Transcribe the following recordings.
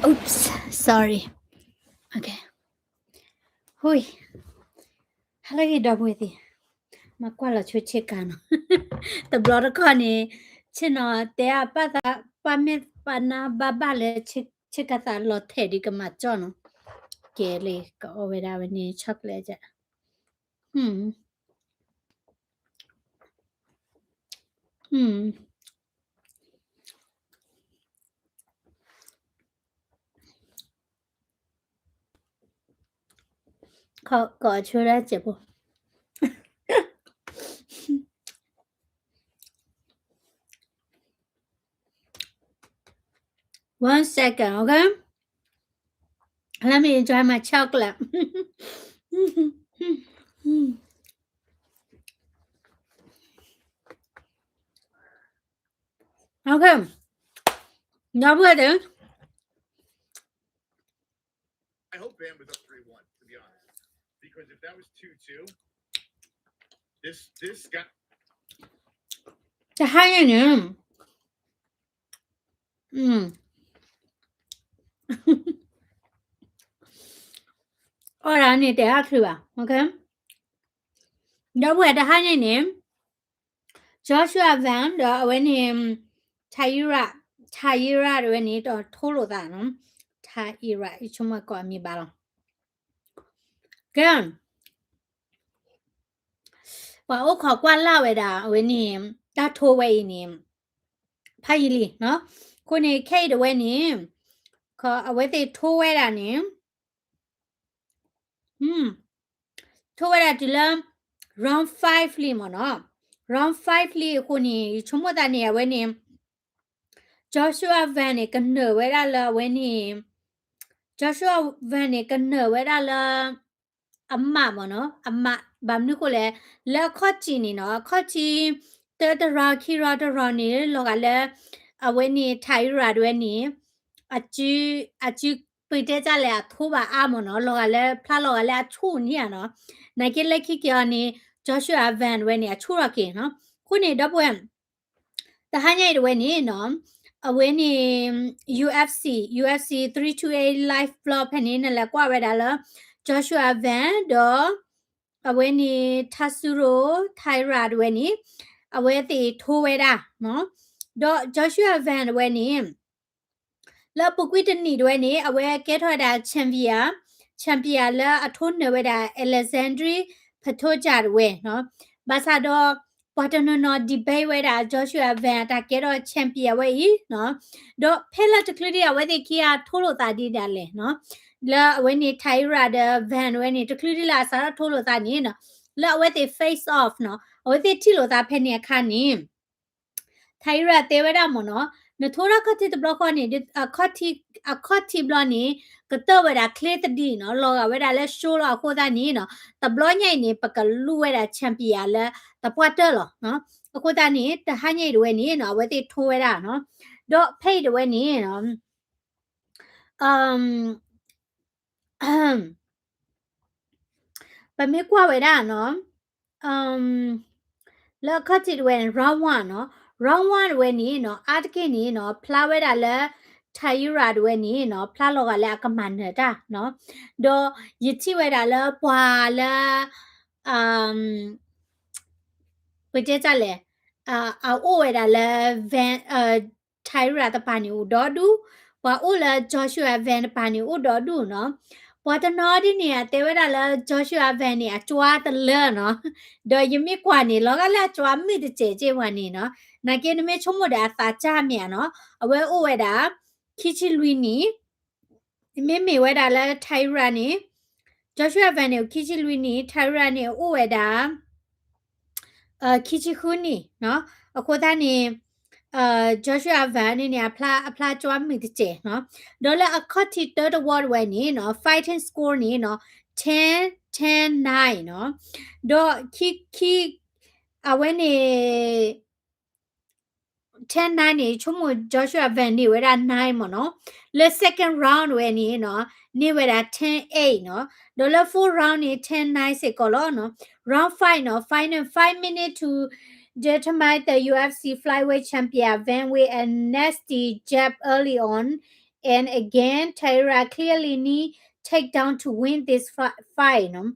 Oops, sorry. Okay. ဟူး, ဟါလၢအဂ့ၤ ဒီပုၢ်ဝဲၢ်သ့ၣ်, မၤကွၢ်လီၤဆိဆ့ကၤနီၤ, တဘျီတခီၣ်န့ၣ်, ဆ့ၣ်နီၤတဲအပၢ်သး, ပၢ်မ့ၢ်ပၢ်နါဘၣ်ဘၣ်လၢ ဆ့ကၤသးလီၤထဲးဒ်ကမၤကၠီၣ်နီၤ, ကဲလံ ကအီဝဲဒၣ်ဝဲန့ၣ် chocolate က, ကိးဆိဒၣ်စဲးဖိ, one second, okay? Let me enjoy my chocolate. Okay. ဒီပုၢ်ဝဲၢ်သ့ၣ်, I hope Van was up three one, to be honest. Because if that was two two, this, this got တဟါညါန့ၣ်, အီၣ်ဒၣ်န့ၣ် တဲအါချုးဘၣ်, okay? ဒီပုၢ်ဝဲၢ် တဟါညါန့ၣ် Joshua Van ဒီးအဝဲန့ၣ် Tahira, Tahira တဝဲန့ၣ် တထိလိာ်သးနီၤ, Tahira ယဆိကမိၣ်ကိးအမံၤဘၣ်လီၤ, ကဲ, ပှၤအိၣ်ခိးကွၢ်လၢ်ဝဲဒၣ် အဝဲန့ၣ် တၢ်ထိဝဲအံၤန့ၣ် ဖးယံာ်လံနီၤ, အဃိန့ၣ် ခဲအံၤတဝဲန့ၣ် အဝဲသ့ၣ်ထိဝဲဒၣ်န့ၣ် ထိဝဲဒၣ်တုၤလၢ round five လံမ့ၢ်နီၤ, round five လံအဃိန့ၣ် ယဆိကမိၣ်သးန့ၣ် အဝဲန့ၣ် Joshua Van န့ၣ် ကနၢၤဝဲဒၣ်လၢအဝဲန့ၣ်, Joshua Van န့ၣ် ကနၢၤဝဲဒၣ်လၢ အမးမ့ၢ်နီၤ, အမး, ဘၣ်မနုၤဃိလဲၣ်, လၢအခီၣ်ထံးန့ၣ်နီၤ, အခီၣ်ထံး တၢတရီ ခံရီ တရီန့ၣ် လီၤဂာ်လၢ အဝဲန့ၣ် Tahira တဝဲန့ၣ် အစု, အစု ပတဲတၢ်လဲၣ် အထိဘၣ်အါမ့ၢ်နီၤ, လီၤဂာ်လၢ ဖျါလီၤဂာ်လၢအဆူၣ်န့ၣ်ဧါနီၤ, နာ်က့လၢခံက့ၤအီၤန့ၣ် Joshua Van တဝဲန့ၣ် အဆူၣ်ထီၣ်က့ၤနီၤ, အဃိန့ၣ် ဒီပုၢ်ဝဲၢ် တဟါညါအံၤတဝဲန့ၣ်နီၤ, အဝဲန့ၣ် UFC, UFC three two eight live blog ဖဲန့ၣ် နလဲၤကွၢ်ဝဲဒၣ်လၢ Joshua Van ဒီး အဝဲန့ၣ် Tatsuro Taira တဝဲန့ၣ် အဝဲသ့ၣ်ထိဝဲဒၣ်နီၤ, ဒီး Joshua Van တဝဲန့ၣ် လၢအပူၤကွံာ်တနံၣ်တဝဲန့ၣ် အဝဲကဲထီၣ်ဝဲဒၣ် champion, champion လၢအထိနၢၤဝဲဒၣ် Alexandre Pantoja တဝဲနီၤ, ဘၣ်ဆၣ်ဒီး ပှၤတနီၤနီၤ debate ဝဲဒၣ် Joshua Van အတၢ်ကဲထီၣ် champion ဝဲအံၤနီၤ, ဒီးဖဲလၢတချုးဒံးအဝဲသ့ၣ်ခံဂၤထိလိာ်သးဒံးဒၣ်လဲာ်နီၤ, လၢအဝဲန့ၣ် Taira ဒီး Van ဝဲန့ၣ် တချုးဒံးလၢအစးထီၣ်ထိလိာ်သးန့ၣ်နီၤ, လၢအဝဲသ့ၣ် face off နီၤ, အဝဲသ့ၣ်ထံၣ်လိာ်သးဖဲန့ၣ်အခါန့ၣ် Taira တဲဝဲဒၣ်မ့ၢ်နီၤ, နထိထီၣ်ခီၣ်ထံးတဘျီဃီန့ၣ် အခီၣ်ထံးဘျီန့ၣ် ကတၢၢ်ဝဲဒၣ်ချ့သဒံးနီၤ, လီၤဂာ်ဝဲဒၣ်လၢ show လီၤအဃိသတးန့ၣ်နီၤ, တဘျီညါအံၤန့ၣ် ပကလူဝဲဒၣ် champion လၢတပှၢ်တၢၢ်လီၤနီၤ, အဃိသတးန့ၣ် တဟါညါအံၤတဝဲန့ၣ်နီၤ အဝဲသ့ၣ်ထိဝဲဒၣ်နီၤ, ဒီးဖဲအံၤတဝဲန့ၣ်နီၤ ပမ့ၢ်ကွၢ်ဝဲဒၣ်နီၤ, လၢအခီၣ်ထံးတဝဲန့ၣ် round one နီၤ, round one တဝဲန့ၣ်နီၤ အါတက့ၢ်န့ၣ်နီၤ ဖျါဝဲဒၣ်လၢ Taira တဝဲန့ၣ်နီၤ ဖျါလီၤဂာ်လၢအကမၤနၢၤတၢ်နီၤ, ဒီးယထံၣ်ဝဲဒၣ်လၢပှၤလၢ ပတဲတၢ်လဲၣ်, အအိၣ်ဝဲဒၣ်လၢ Van, Taira တပၤန့ၣ်အိၣ်ဒီဒူၣ်, ပှၤအိၣ်လၢ Joshua Van တပၤန့ၣ်အိၣ်ဒီဒူၣ်နီၤ, ပှၤတနီၤဒ်န့ၣ် အတဲဝဲဒၣ်လၢ Joshua Van န့ၣ် အကၠွါတလၢနီၤ, ဒီးယမ့ၢ်ကွၢ်န့ၣ် လီၤဂာ်လၢအကၠွါမုာ်တစဲးက့ၢ်ပှၤန့ၣ်နီၤ, နာ်က့နမ့ၢ်ဆိကမိၣ်ဒီးအသးစၢ်မ့ၢ်ဧါနီၤ, အဝဲအိၣ်ဝဲဒၣ် ခံဆံလွံၢ်နံၣ် မ့မ့ၢ်ဝဲဒၣ်လၢ Taira န့ၣ် Joshua Van န့ၣ် ခံဆံလွံၢ်နံၣ် Taira န့ၣ် အိၣ်ဝဲဒၣ် ခံဆံဃုနံၣ်နီၤ, အဃိသတးန့ၣ် Joshua Van န့ၣ်န့ၣ် အဖျါ, အဖျါကၠွါမုာ်တစဲးနီၤ, ဒီးလၢအခီၣ်ထံးတၢတဝီတဝဲန့ၣ်နီၤ fighting score န့ၣ်နီၤ ten, ten nine နီၤ, ဒီးခံ, ခံ, အဝဲန့ၣ် ten nine န့ၣ် ဆိကမိၣ် Joshua Van န့ၢ်ဝဲဒၣ် nine မ့ၢ်နီၤ, လၢ second round ဝဲန့ၣ်နီၤ န့ၢ်ဝဲဒၣ် ten eight နီၤ, ဒီးလၢ fourth round န့ၣ် ten nine စ့ၢ်ကီးလီၤနီၤ, round five နီၤ final five minute to determine the U F C flyweight champion Van with a nasty jab early on and again Taira clearly need takedown to win this fight နီၤ.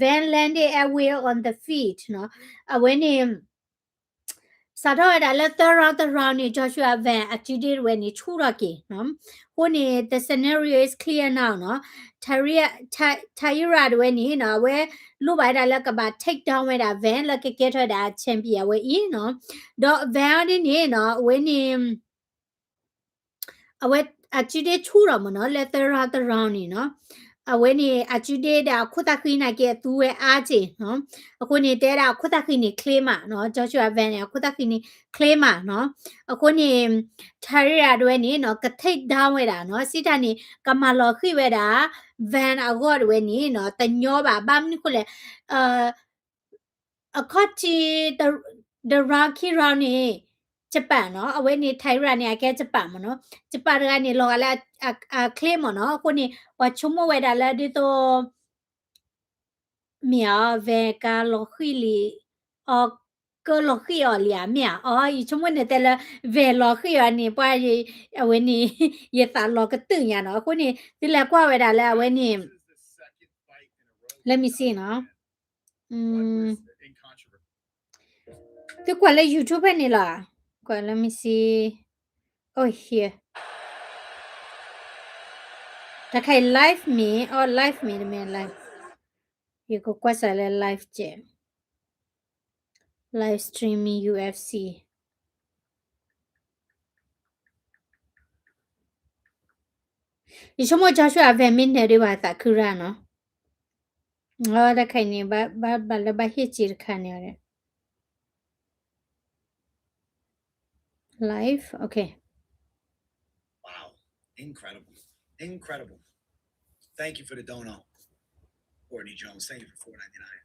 Van landed at will on the feet နီၤ. အဝဲန့ၣ် စးထီၣ်ဝဲဒၣ်လၢ third round တ round န့ၣ် Joshua Van အစုဒ့တဝဲန့ၣ် ဆူၣ်ထီၣ်က့ၤနီၤ. အဃိန့ၣ် the scenario is clear now နီၤ. Taira တဝဲန့ၣ်နီၤ အဝဲလိၣ်ဘၣ်ဝဲဒၣ်လၢကဘၣ် take down ဝဲဒၣ် Van လၢကကဲထီၣ်ဝဲဒၣ် champion အဝဲအံၤနီၤ. ဒီး Van အီၤဒ်န့ၣ်နီၤ အဝဲန့ၣ် အဝဲအစုဒ့ဆူၣ်ထီၣ်မ့ၢ်နီၤ လၢ third round တ round န့ၣ်နီၤ. အဝဲန့ၣ် အစုဒ့ဒီးအခိၣ်သၣ်ဃံနာ်က့အသူဝဲအါက့ၢ်နီၤ. အဃိန့ၣ် တဲဒၣ်အခိၣ်သၣ်ဃံန့ၣ် ချ့မးနီၤ. Joshua Van န့ၣ် အခိၣ်သၣ်ဃံန့ၣ် ချ့မးနီၤ. အဃိန့ၣ် Taira တဝဲန့ၣ်နီၤ က take down ဝဲဒၣ်နီၤ စံးတၢ်န့ၣ် ကမၤလီၤဃံၣ်ဝဲဒၣ် Van အဂီၢ်တဝဲန့ၣ်နီၤ တညီဘၣ် ဘၣ်မနုၤဃိလဲၣ် အခီၣ်ထံး တ round ခံ round န့ၣ် Japan နီၤ အဝဲန့ၣ် Taira န့ၣ် အကဲ Japan မ့ၢ်နီၤ. Japan တဂၤန့ၣ် လီၤဂာ်လၢအချ့မ့ၢ်နီၤ. အဃိန့ၣ် ပှၤဆိကမိၣ်ဝဲဒၣ်လၢဒ်သိး မ့ၢ်အီၤ Van ကလီၤဃံၣ်လံ အီၤ ကလီၤဃံၣ်အီၤလံဧါ မ့ၢ်ဧါ အီၤ ယဆိကမိၣ်န့ၣ်တဲလၢ Van လီၤဃံၣ်အီၤန့ၣ် ပှၤ အဝဲန့ၣ် ယသးလီၤကတုာ်ညါနီၤ. အဃိန့ၣ် သုလဲၤကွၢ်ဝဲဒၣ်လၢအဝဲန့ၣ် let me see နီၤ. သုကွၢ်လၢ YouTube ဖဲန့ၣ်လီၤ. ကွၢ် let me see. Oh, here. တခါအံၤ live မ့ၢ် အီၤ live မ့ၢ်တမ့ၢ် live. ယကကွၢ်စးလၢ live ကဲ live streaming UFC. ယဆိကမိၣ် Joshua Van မ့ၢ်နၢၤဒံးဘၣ်သးခုရၣ်နီၤ. တခါအံၤန့ၣ် ဘၣ်လၢဘၣ်ဟ့ၣ်စ့တခါန့ၣ် live, okay. Wow, incredible, incredible. Thank you for the dono, Courtney Jones. Thank you for four ninety-nine.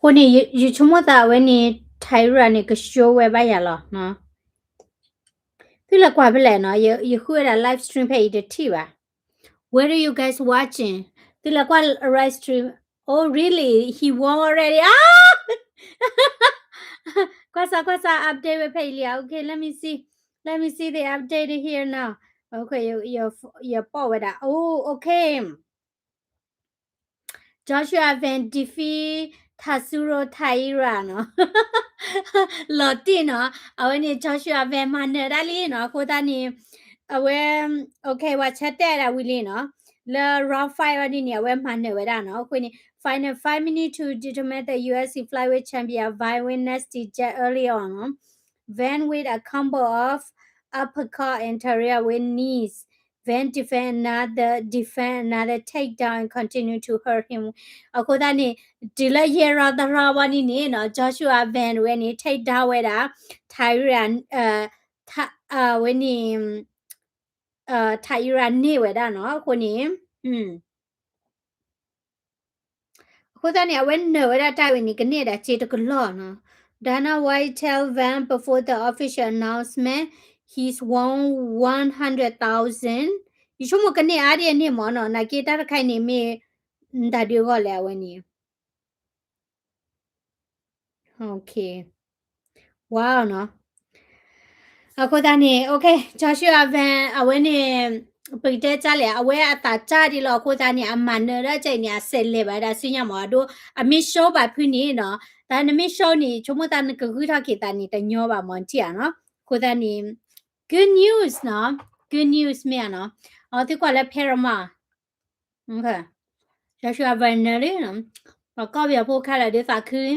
အဃိန့ၣ် ယဆိကမိၣ်သးအဝဲန့ၣ် Taira န့ၣ် ကshowဝဲဘၣ်ယၤလီၤ. သုလဲၤကွၢ်ဖဲလဲၣ်နီၤ, ယဃုဝဲဒၣ် live stream ဖဲအံၤတထံၣ်ဘၣ်. Where are you guys watching? သုလဲၤကွၢ် live stream. Oh, really? He won already? ကွၢ်စၢ် ကွၢ်စၢ် update ဝဲဖဲအံၤလံ. Okay, let me see. Let me see the update here now. Okay, ယပိာ်ဝဲဒၣ်. Oh, okay. Joshua Van defeat Tatsuro Taira နီၤ. လီၤတံၢ်နီၤ, အဝဲန့ၣ် Joshua Van မၤနၢၤဒၣ်လံနီၤ. အဃိသတးန့ၣ် အဝဲ okay ဝဲဆၢတဲာ်ဒၣ်ဝံၤလံနီၤ. လၢ round five အီၤဒ်န့ၣ် အဝဲမၤနၢၤဝဲဒၣ်နီၤ. အဃိန့ၣ် final five minutes to determine the U F C flyweight champion by Wednesday jet early on. Van with a combo of uppercut and Taira with knees. Van defend another, defend another takedown and continue to hurt him. အဃိသတးန့ၣ် တုၤလၢယဲၢ် round တ round ဝဲန့ၣ်န့ၣ်နီၤ, Joshua Van ဝဲန့ၣ် take down ဝဲဒၣ် Taira ဝဲန့ၣ် Taira န့ၢ်ဝဲဒၣ်နီၤ. အဃိန့ၣ် အဃိသတးန့ၣ် အဝဲနၢၤဝဲဒၣ်တၢ်ဝဲန့ၣ် ကန့ၢ်ဒၣ်စ့တကလီၢ်နီၤ. Dana White tell Van before the official announcement he's won one hundred thousand. ယဆိကမိၣ်ကန့ၢ်အါဒံးအန့ၣ်မ့ၢ်နီၤ, နာ်က့တၢ်တခါအံၤန့ၣ်မ့ၢ် တၢ်ဒုးအဂီၢ်လဲၣ်အဝဲန့ၣ်. Okay. Wow နီၤ. အဃိသတးန့ၣ် okay, Joshua Van အဝဲန့ၣ် ပကတဲကၢ်လဲၣ်, အဝဲအသးကၢ်ဒံးလီၤ. အဃိသတးန့ၣ် အမၤနၢၤဒၣ်ကၢ်အံၤန့ၣ် အစဲးလဲၤဘၣ်ဒၣ်ဆူညါမ့ၢ်အဒိ အမ့ၢ် show ဘၣ်ဖုန့ၣ်နီၤ, တၢ်နမ့ၢ် show န့ၣ် ဆိကမိၣ်သးနကဂုၢ်ထီၣ်က့ၤသးန့ၣ် တညီဘၣ်မ့ၢ်ထံၣ်ဧါနီၤ. အဃိသတးန့ၣ် good news နီၤ, good news မ့ၢ်ဧါနီၤ. အဝဲသ့ၣ်ကွၢ်လၢ Paramount. Okay. Joshua Van နၢၤလံနီၤ, ပှၤကီၢ်ပယီၤဖိခဲလၢာ်ဒုးသးခုလံ.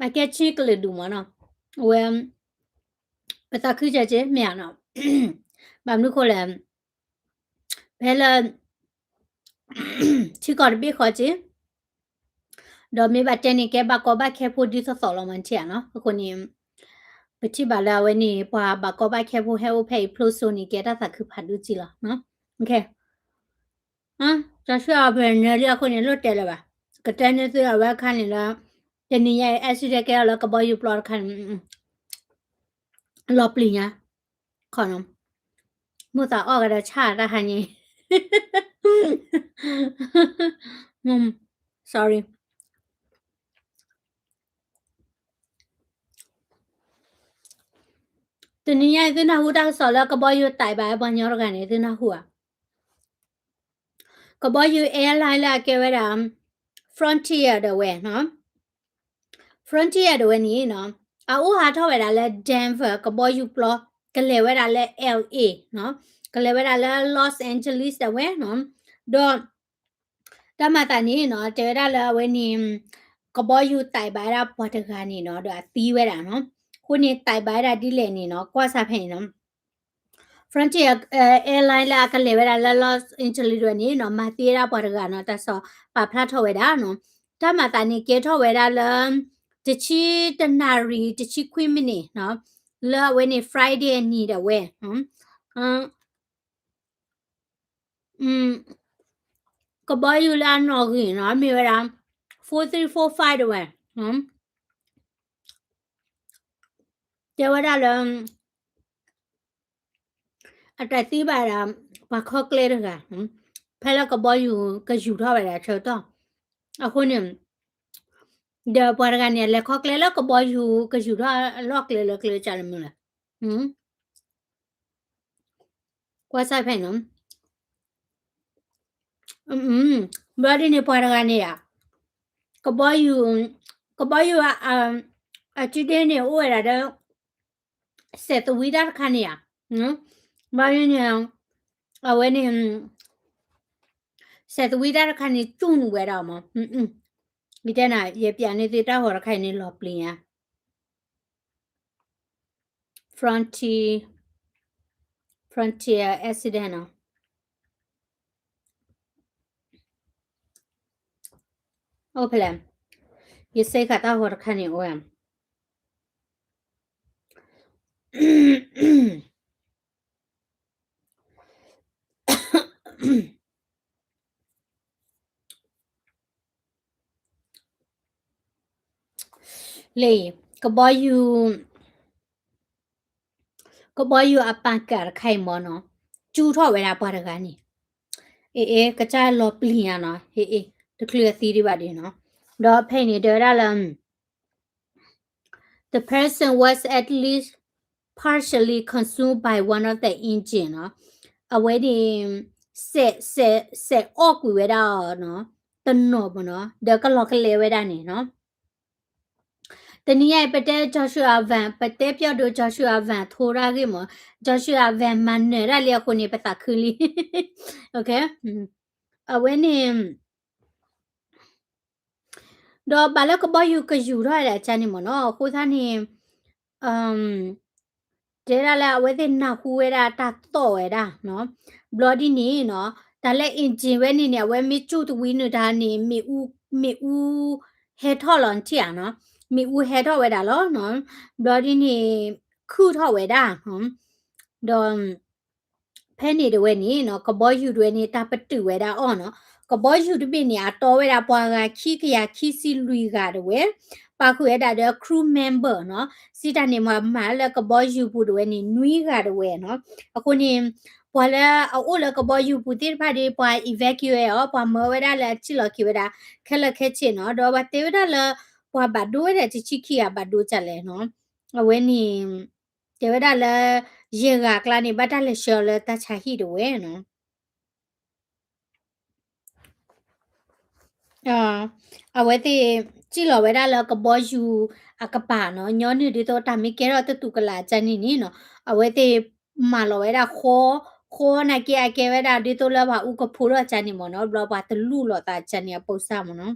အကဲဆ့ကလုာ်ဒူၣ်မ့ၢ်နီၤ, အဝဲ ပသးခုကဲက့မ့ၢ်ဧါနီၤ. ဘၣ်မနုၤဃိလဲၣ်, ဖဲလၢ ထံကီၢ်တဘ့ၣ်ဃီက့ ဒီးမ့ၢ်ဘၣ်တဲန့ၣ် ကဲဘၣ်ကီဘၣ်ခဲဖိဒ်သိးသိးလီၤမ့ၢ်ထံၣ်ဧါနီၤ. အဃိန့ၣ် ပထံၣ်ဘၣ်လၢအဝဲန့ၣ် ပှၤဘၣ်ကီဘၣ်ခဲဖိဟဲအိၣ်ဖဲအံၤဖျိစိန့ၣ် ကဲတၢ်သးခုဖးဒိၣ်က့လီၤ. Okay. ကၠီဆူၣ်အပနၢၤလံအဃိန့ၣ် လိၣ်တဲလၢၤဘၣ်. ကတဲန့ၢ်သုအဝဲအခါန့ၣ်လၢ တနံၤညါအံၤ accident ကဲထီၣ်လၢကဘီယူၤပျီတခါန့ၣ် လီၤပျံၤညါ ခီနီၤ, မိၢ်သးအီၣ်ကဒီးဆၣ်တၢ်ဟါညါ sorry. တနံၤညါအံၤ သုနၢ်ဟူတၢ်ကစီၣ်လၢကဘီယူၤ တိုက် ဘၣ်ပှၤကညီတဂၤန့ၣ် သုနၢ်ဟူဧါ. ကဘီယူၤ airline လၢအကဲဝဲဒၣ် Frontier ဒၣ်ဝဲနီၤ, Frontier ဒၣ်ဝဲန့ၣ်နီၤ, အအိၣ်ဟးထီၣ်ဝဲဒၣ်လၢ Denver ကဘီယူၤပျီ, ကလဲၤဝဲဒၣ်လၢ L A နီၤ, ကလဲၤဝဲဒၣ်လၢ Los Angeles ဒၣ်ဝဲနီၤ, ဒီး တၢ်မၤသးန့ၣ်နီၤ တဲဝဲဒၣ်လၢအဝဲန့ၣ် ကဘီယူၤ တိုက် ဘၣ်ဝဲဒၣ်ပှၤတဂၤန့ၣ်နီၤ ဒီးအသံဝဲဒၣ်နီၤ, အဃိန့ၣ် တိုက် ဘၣ်ဝဲဒၣ်ဒ်လဲၣ်န့ၣ်နီၤ ကွၢ်စၢ်ဖဲန့ၣ်နီၤ Frontier airline လၢအကလဲၤဝဲဒၣ်လၢ Los Angeles ဒၣ်ဝဲန့ၣ်နီၤ မၤသံဝဲဒၣ်ပှၤတဂၤနီၤ တၢ်ကစီၣ်ပာ်ဖျါထီၣ်ဝဲဒၣ်နီၤ, တၢ်မၤသးန့ၣ် ကဲထီၣ်ဝဲဒၣ်လၢ တဆံတနၣ်ရံၣ် တဆံခွံမံးနံးနီၤ, လၢအဝဲန့ၣ် Friday အနံၤဒၣ်ဝဲ ကဘီယူၤလၢအနီၣ်ဂံၢ်နီၤ မ့ၢ်ဝဲဒၣ် four three four five ဒၣ်ဝဲ, တဲဝဲဒၣ်လၢ အတၢ်သံဘၣ်ဒၣ် ပှၤခီကျဲတဂၤ, ဖဲလၢကဘီယူၤကယူၤထီၣ်ဝဲဒၣ်ဆၢကတီၢ်, အဃိန့ၣ် ဒီးပှၤတဂၤန့ၣ် လဲၤခီကျဲလၢကဘီယူၤကယူၤထီၣ်အလီၢ်ကျဲလၢကျဲကၢ်လၢမုၢ်လၢ ကွၢ်စၢ်ဖဲနီၤ, ဘျီဒ်န့ၣ်ပှၤတဂၤန့ၣ်ဧါ, ကဘီယူၤ, ကဘီယူၤ အစုဒ့န့ၣ် အိၣ်ဝဲဒၣ်ဒီး စဲးသဝံတၢ်တခါန့ၣ်ဧါ, ဘျီဒ်န့ၣ် အဝဲန့ၣ် စဲးသဝံတၢ်တခါန့ၣ် ကၠူၣ်နုာ်ဝဲဒၣ်မး, ယတဲနၤ ယပျးန့ၢ်သုတၢ်ဂီၤတခါအံၤန့ၣ် လီၤပျံၤညါ Frontier, Frontier accident နီၤ, အိၣ်ဖဲလဲၣ်, ယစဲးဃာ်တၢ်ဂီၤတခါန့ၣ်အိၣ်ဧါ လၢ ကဘီယူၤ, ကဘီယူၤအပာ်ကၢ်တခါအံၤမ့ၢ်နီၤ, ကၠူၣ်ထီၣ်ဝဲဒၣ်ပှၤတဂၤန့ၣ်, အ့ အ့ ကစၢ်လီၤပျံၤညါနီၤ, အ့ အ့ တချုးအသံဒံးဘၣ်ဒ်နီၤ, ဒီးဖဲအံၤန့ၣ် တဲဝဲဒၣ်လၢ The person was at least partially consumed by one of the engine နီၤ, အဝဲန့ၣ် စဲး, စဲး, စဲးအီၣ်ကွံာ်ဝဲဒၣ်အီၤနီၤ, တနီၤမ့ၢ်နီၤ, ဒီးကလီၤကလဲဝဲဒၣ်န့ၣ်နီၤ. တနံၤညါအံၤ ပတဲ Joshua Vang, ပတဲပျီဒိ Joshua Vang ထိတၢ်ဂ့ၢ်မး, Joshua Vang မၤနၢၤဒၣ်လံအဃိန့ၣ် ပသးခုလံ. အဝဲန့ၣ် ဒီးဘၣ်လၢကဘီယူၤကယူၤထီၣ်ဝဲဒၣ်ကန့ၣ်မ့ၢ်နီၤ, အဃိသတးန့ၣ် တဲဒၣ်လၢအဝဲသ့ၣ်နၢ်ဟူဝဲဒၣ်တၢ်သီၣ်ဝဲဒၣ်နီၤ, ဘျီဒ်န့ၣ်နီၤ, တၢ်လၢ engine ဝဲန့ၣ်န့ၣ် အဝဲမ့ၢ်ကၠူၣ်တဝံနုာ်တၢ်န့ၣ် မ့ၣ်အူ, မ့ၣ်အူဟဲထီၣ်လီၤထံၣ်ဧါနီၤ, မ့ၣ်အူဟဲထီၣ်ဝဲဒၣ်လီၤနီၤ, ဘျီဒ်န့ၣ် ခုၣ်ထီၣ်ဝဲဒၣ်, ဒီး ဖဲန့ၣ်ဒၣ်ဝဲန့ၣ်နီၤ, ကဘီယူၤဒၣ်ဝဲန့ၣ် တၢ်ပတုာ်ဝဲဒၣ်အီၤနီၤ, ကဘီယူၤတဘ့ၣ်န့ၣ် အတီဝဲဒၣ်ပှၤဂၤခံကယၤခံဆံလွံၢ်ဂၤဒၣ်ဝဲ, ပာ်ဃုာ်ဝဲဒၣ်ဒီး crew member နီၤ, စံးတၢ်န့ၣ်မ့ၢ် မၤလၢကဘီယူၤပူၤဒၣ်ဝဲန့ၣ် နွံဂၤဒၣ်ဝဲနီၤ, အဃိန့ၣ် ပှၤလၢအအိၣ်လၢကဘီယူၤပူၤသ့ၣ်တဖၣ်ဒီး ပှၤ evacuate အီၤ, ပှၤမၢဝဲဒၣ်လၢအထံၣ်လီၤက့ၤဝဲဒၣ် ခဲလၢာ်ခဲဆ့နီၤ, ဒီးပှၤတဲဝဲဒၣ်လၢ ပှၤဘၣ်ဒိဝဲဒၣ်တဆံခံဂၤဘၣ်ဒိကလဲၣ်နီၤ, အဝဲန့ၣ် တဲဝဲဒၣ်လၢ ယဲၢ်ဂၤအကျါန့ၣ် ဘၣ်တၢ်လဲၤဆှၢအီၤလၢတၢ်ဆါဟံၣ်ဒၣ်ဝဲနီၤ. အဝဲသ့ၣ် စံၣ်လီၤဝဲဒၣ်လၢကဘီယူၤအကပၤနီၤ, ညီနုၢ်ဒ်သိးတၢ်မ့ၢ်ကဲထီၣ်တတူၢ်ကလာ်အကန့ၣ်န့ၣ်နီၤ, အဝဲသ့ၣ်မၤလီၤဝဲဒၣ်ဃီ, ဃီနာ်က့အကဲဝဲဒၣ်ဒ်သိးလၢပှၤအူကဖိထီၣ်အကန့ၣ်မ့ၢ်နီၤ, ဘျီပှၤတလူၢ်လိာ်သးအကန့ၣ်အပိစၢ်မ့ၢ်နီၤ,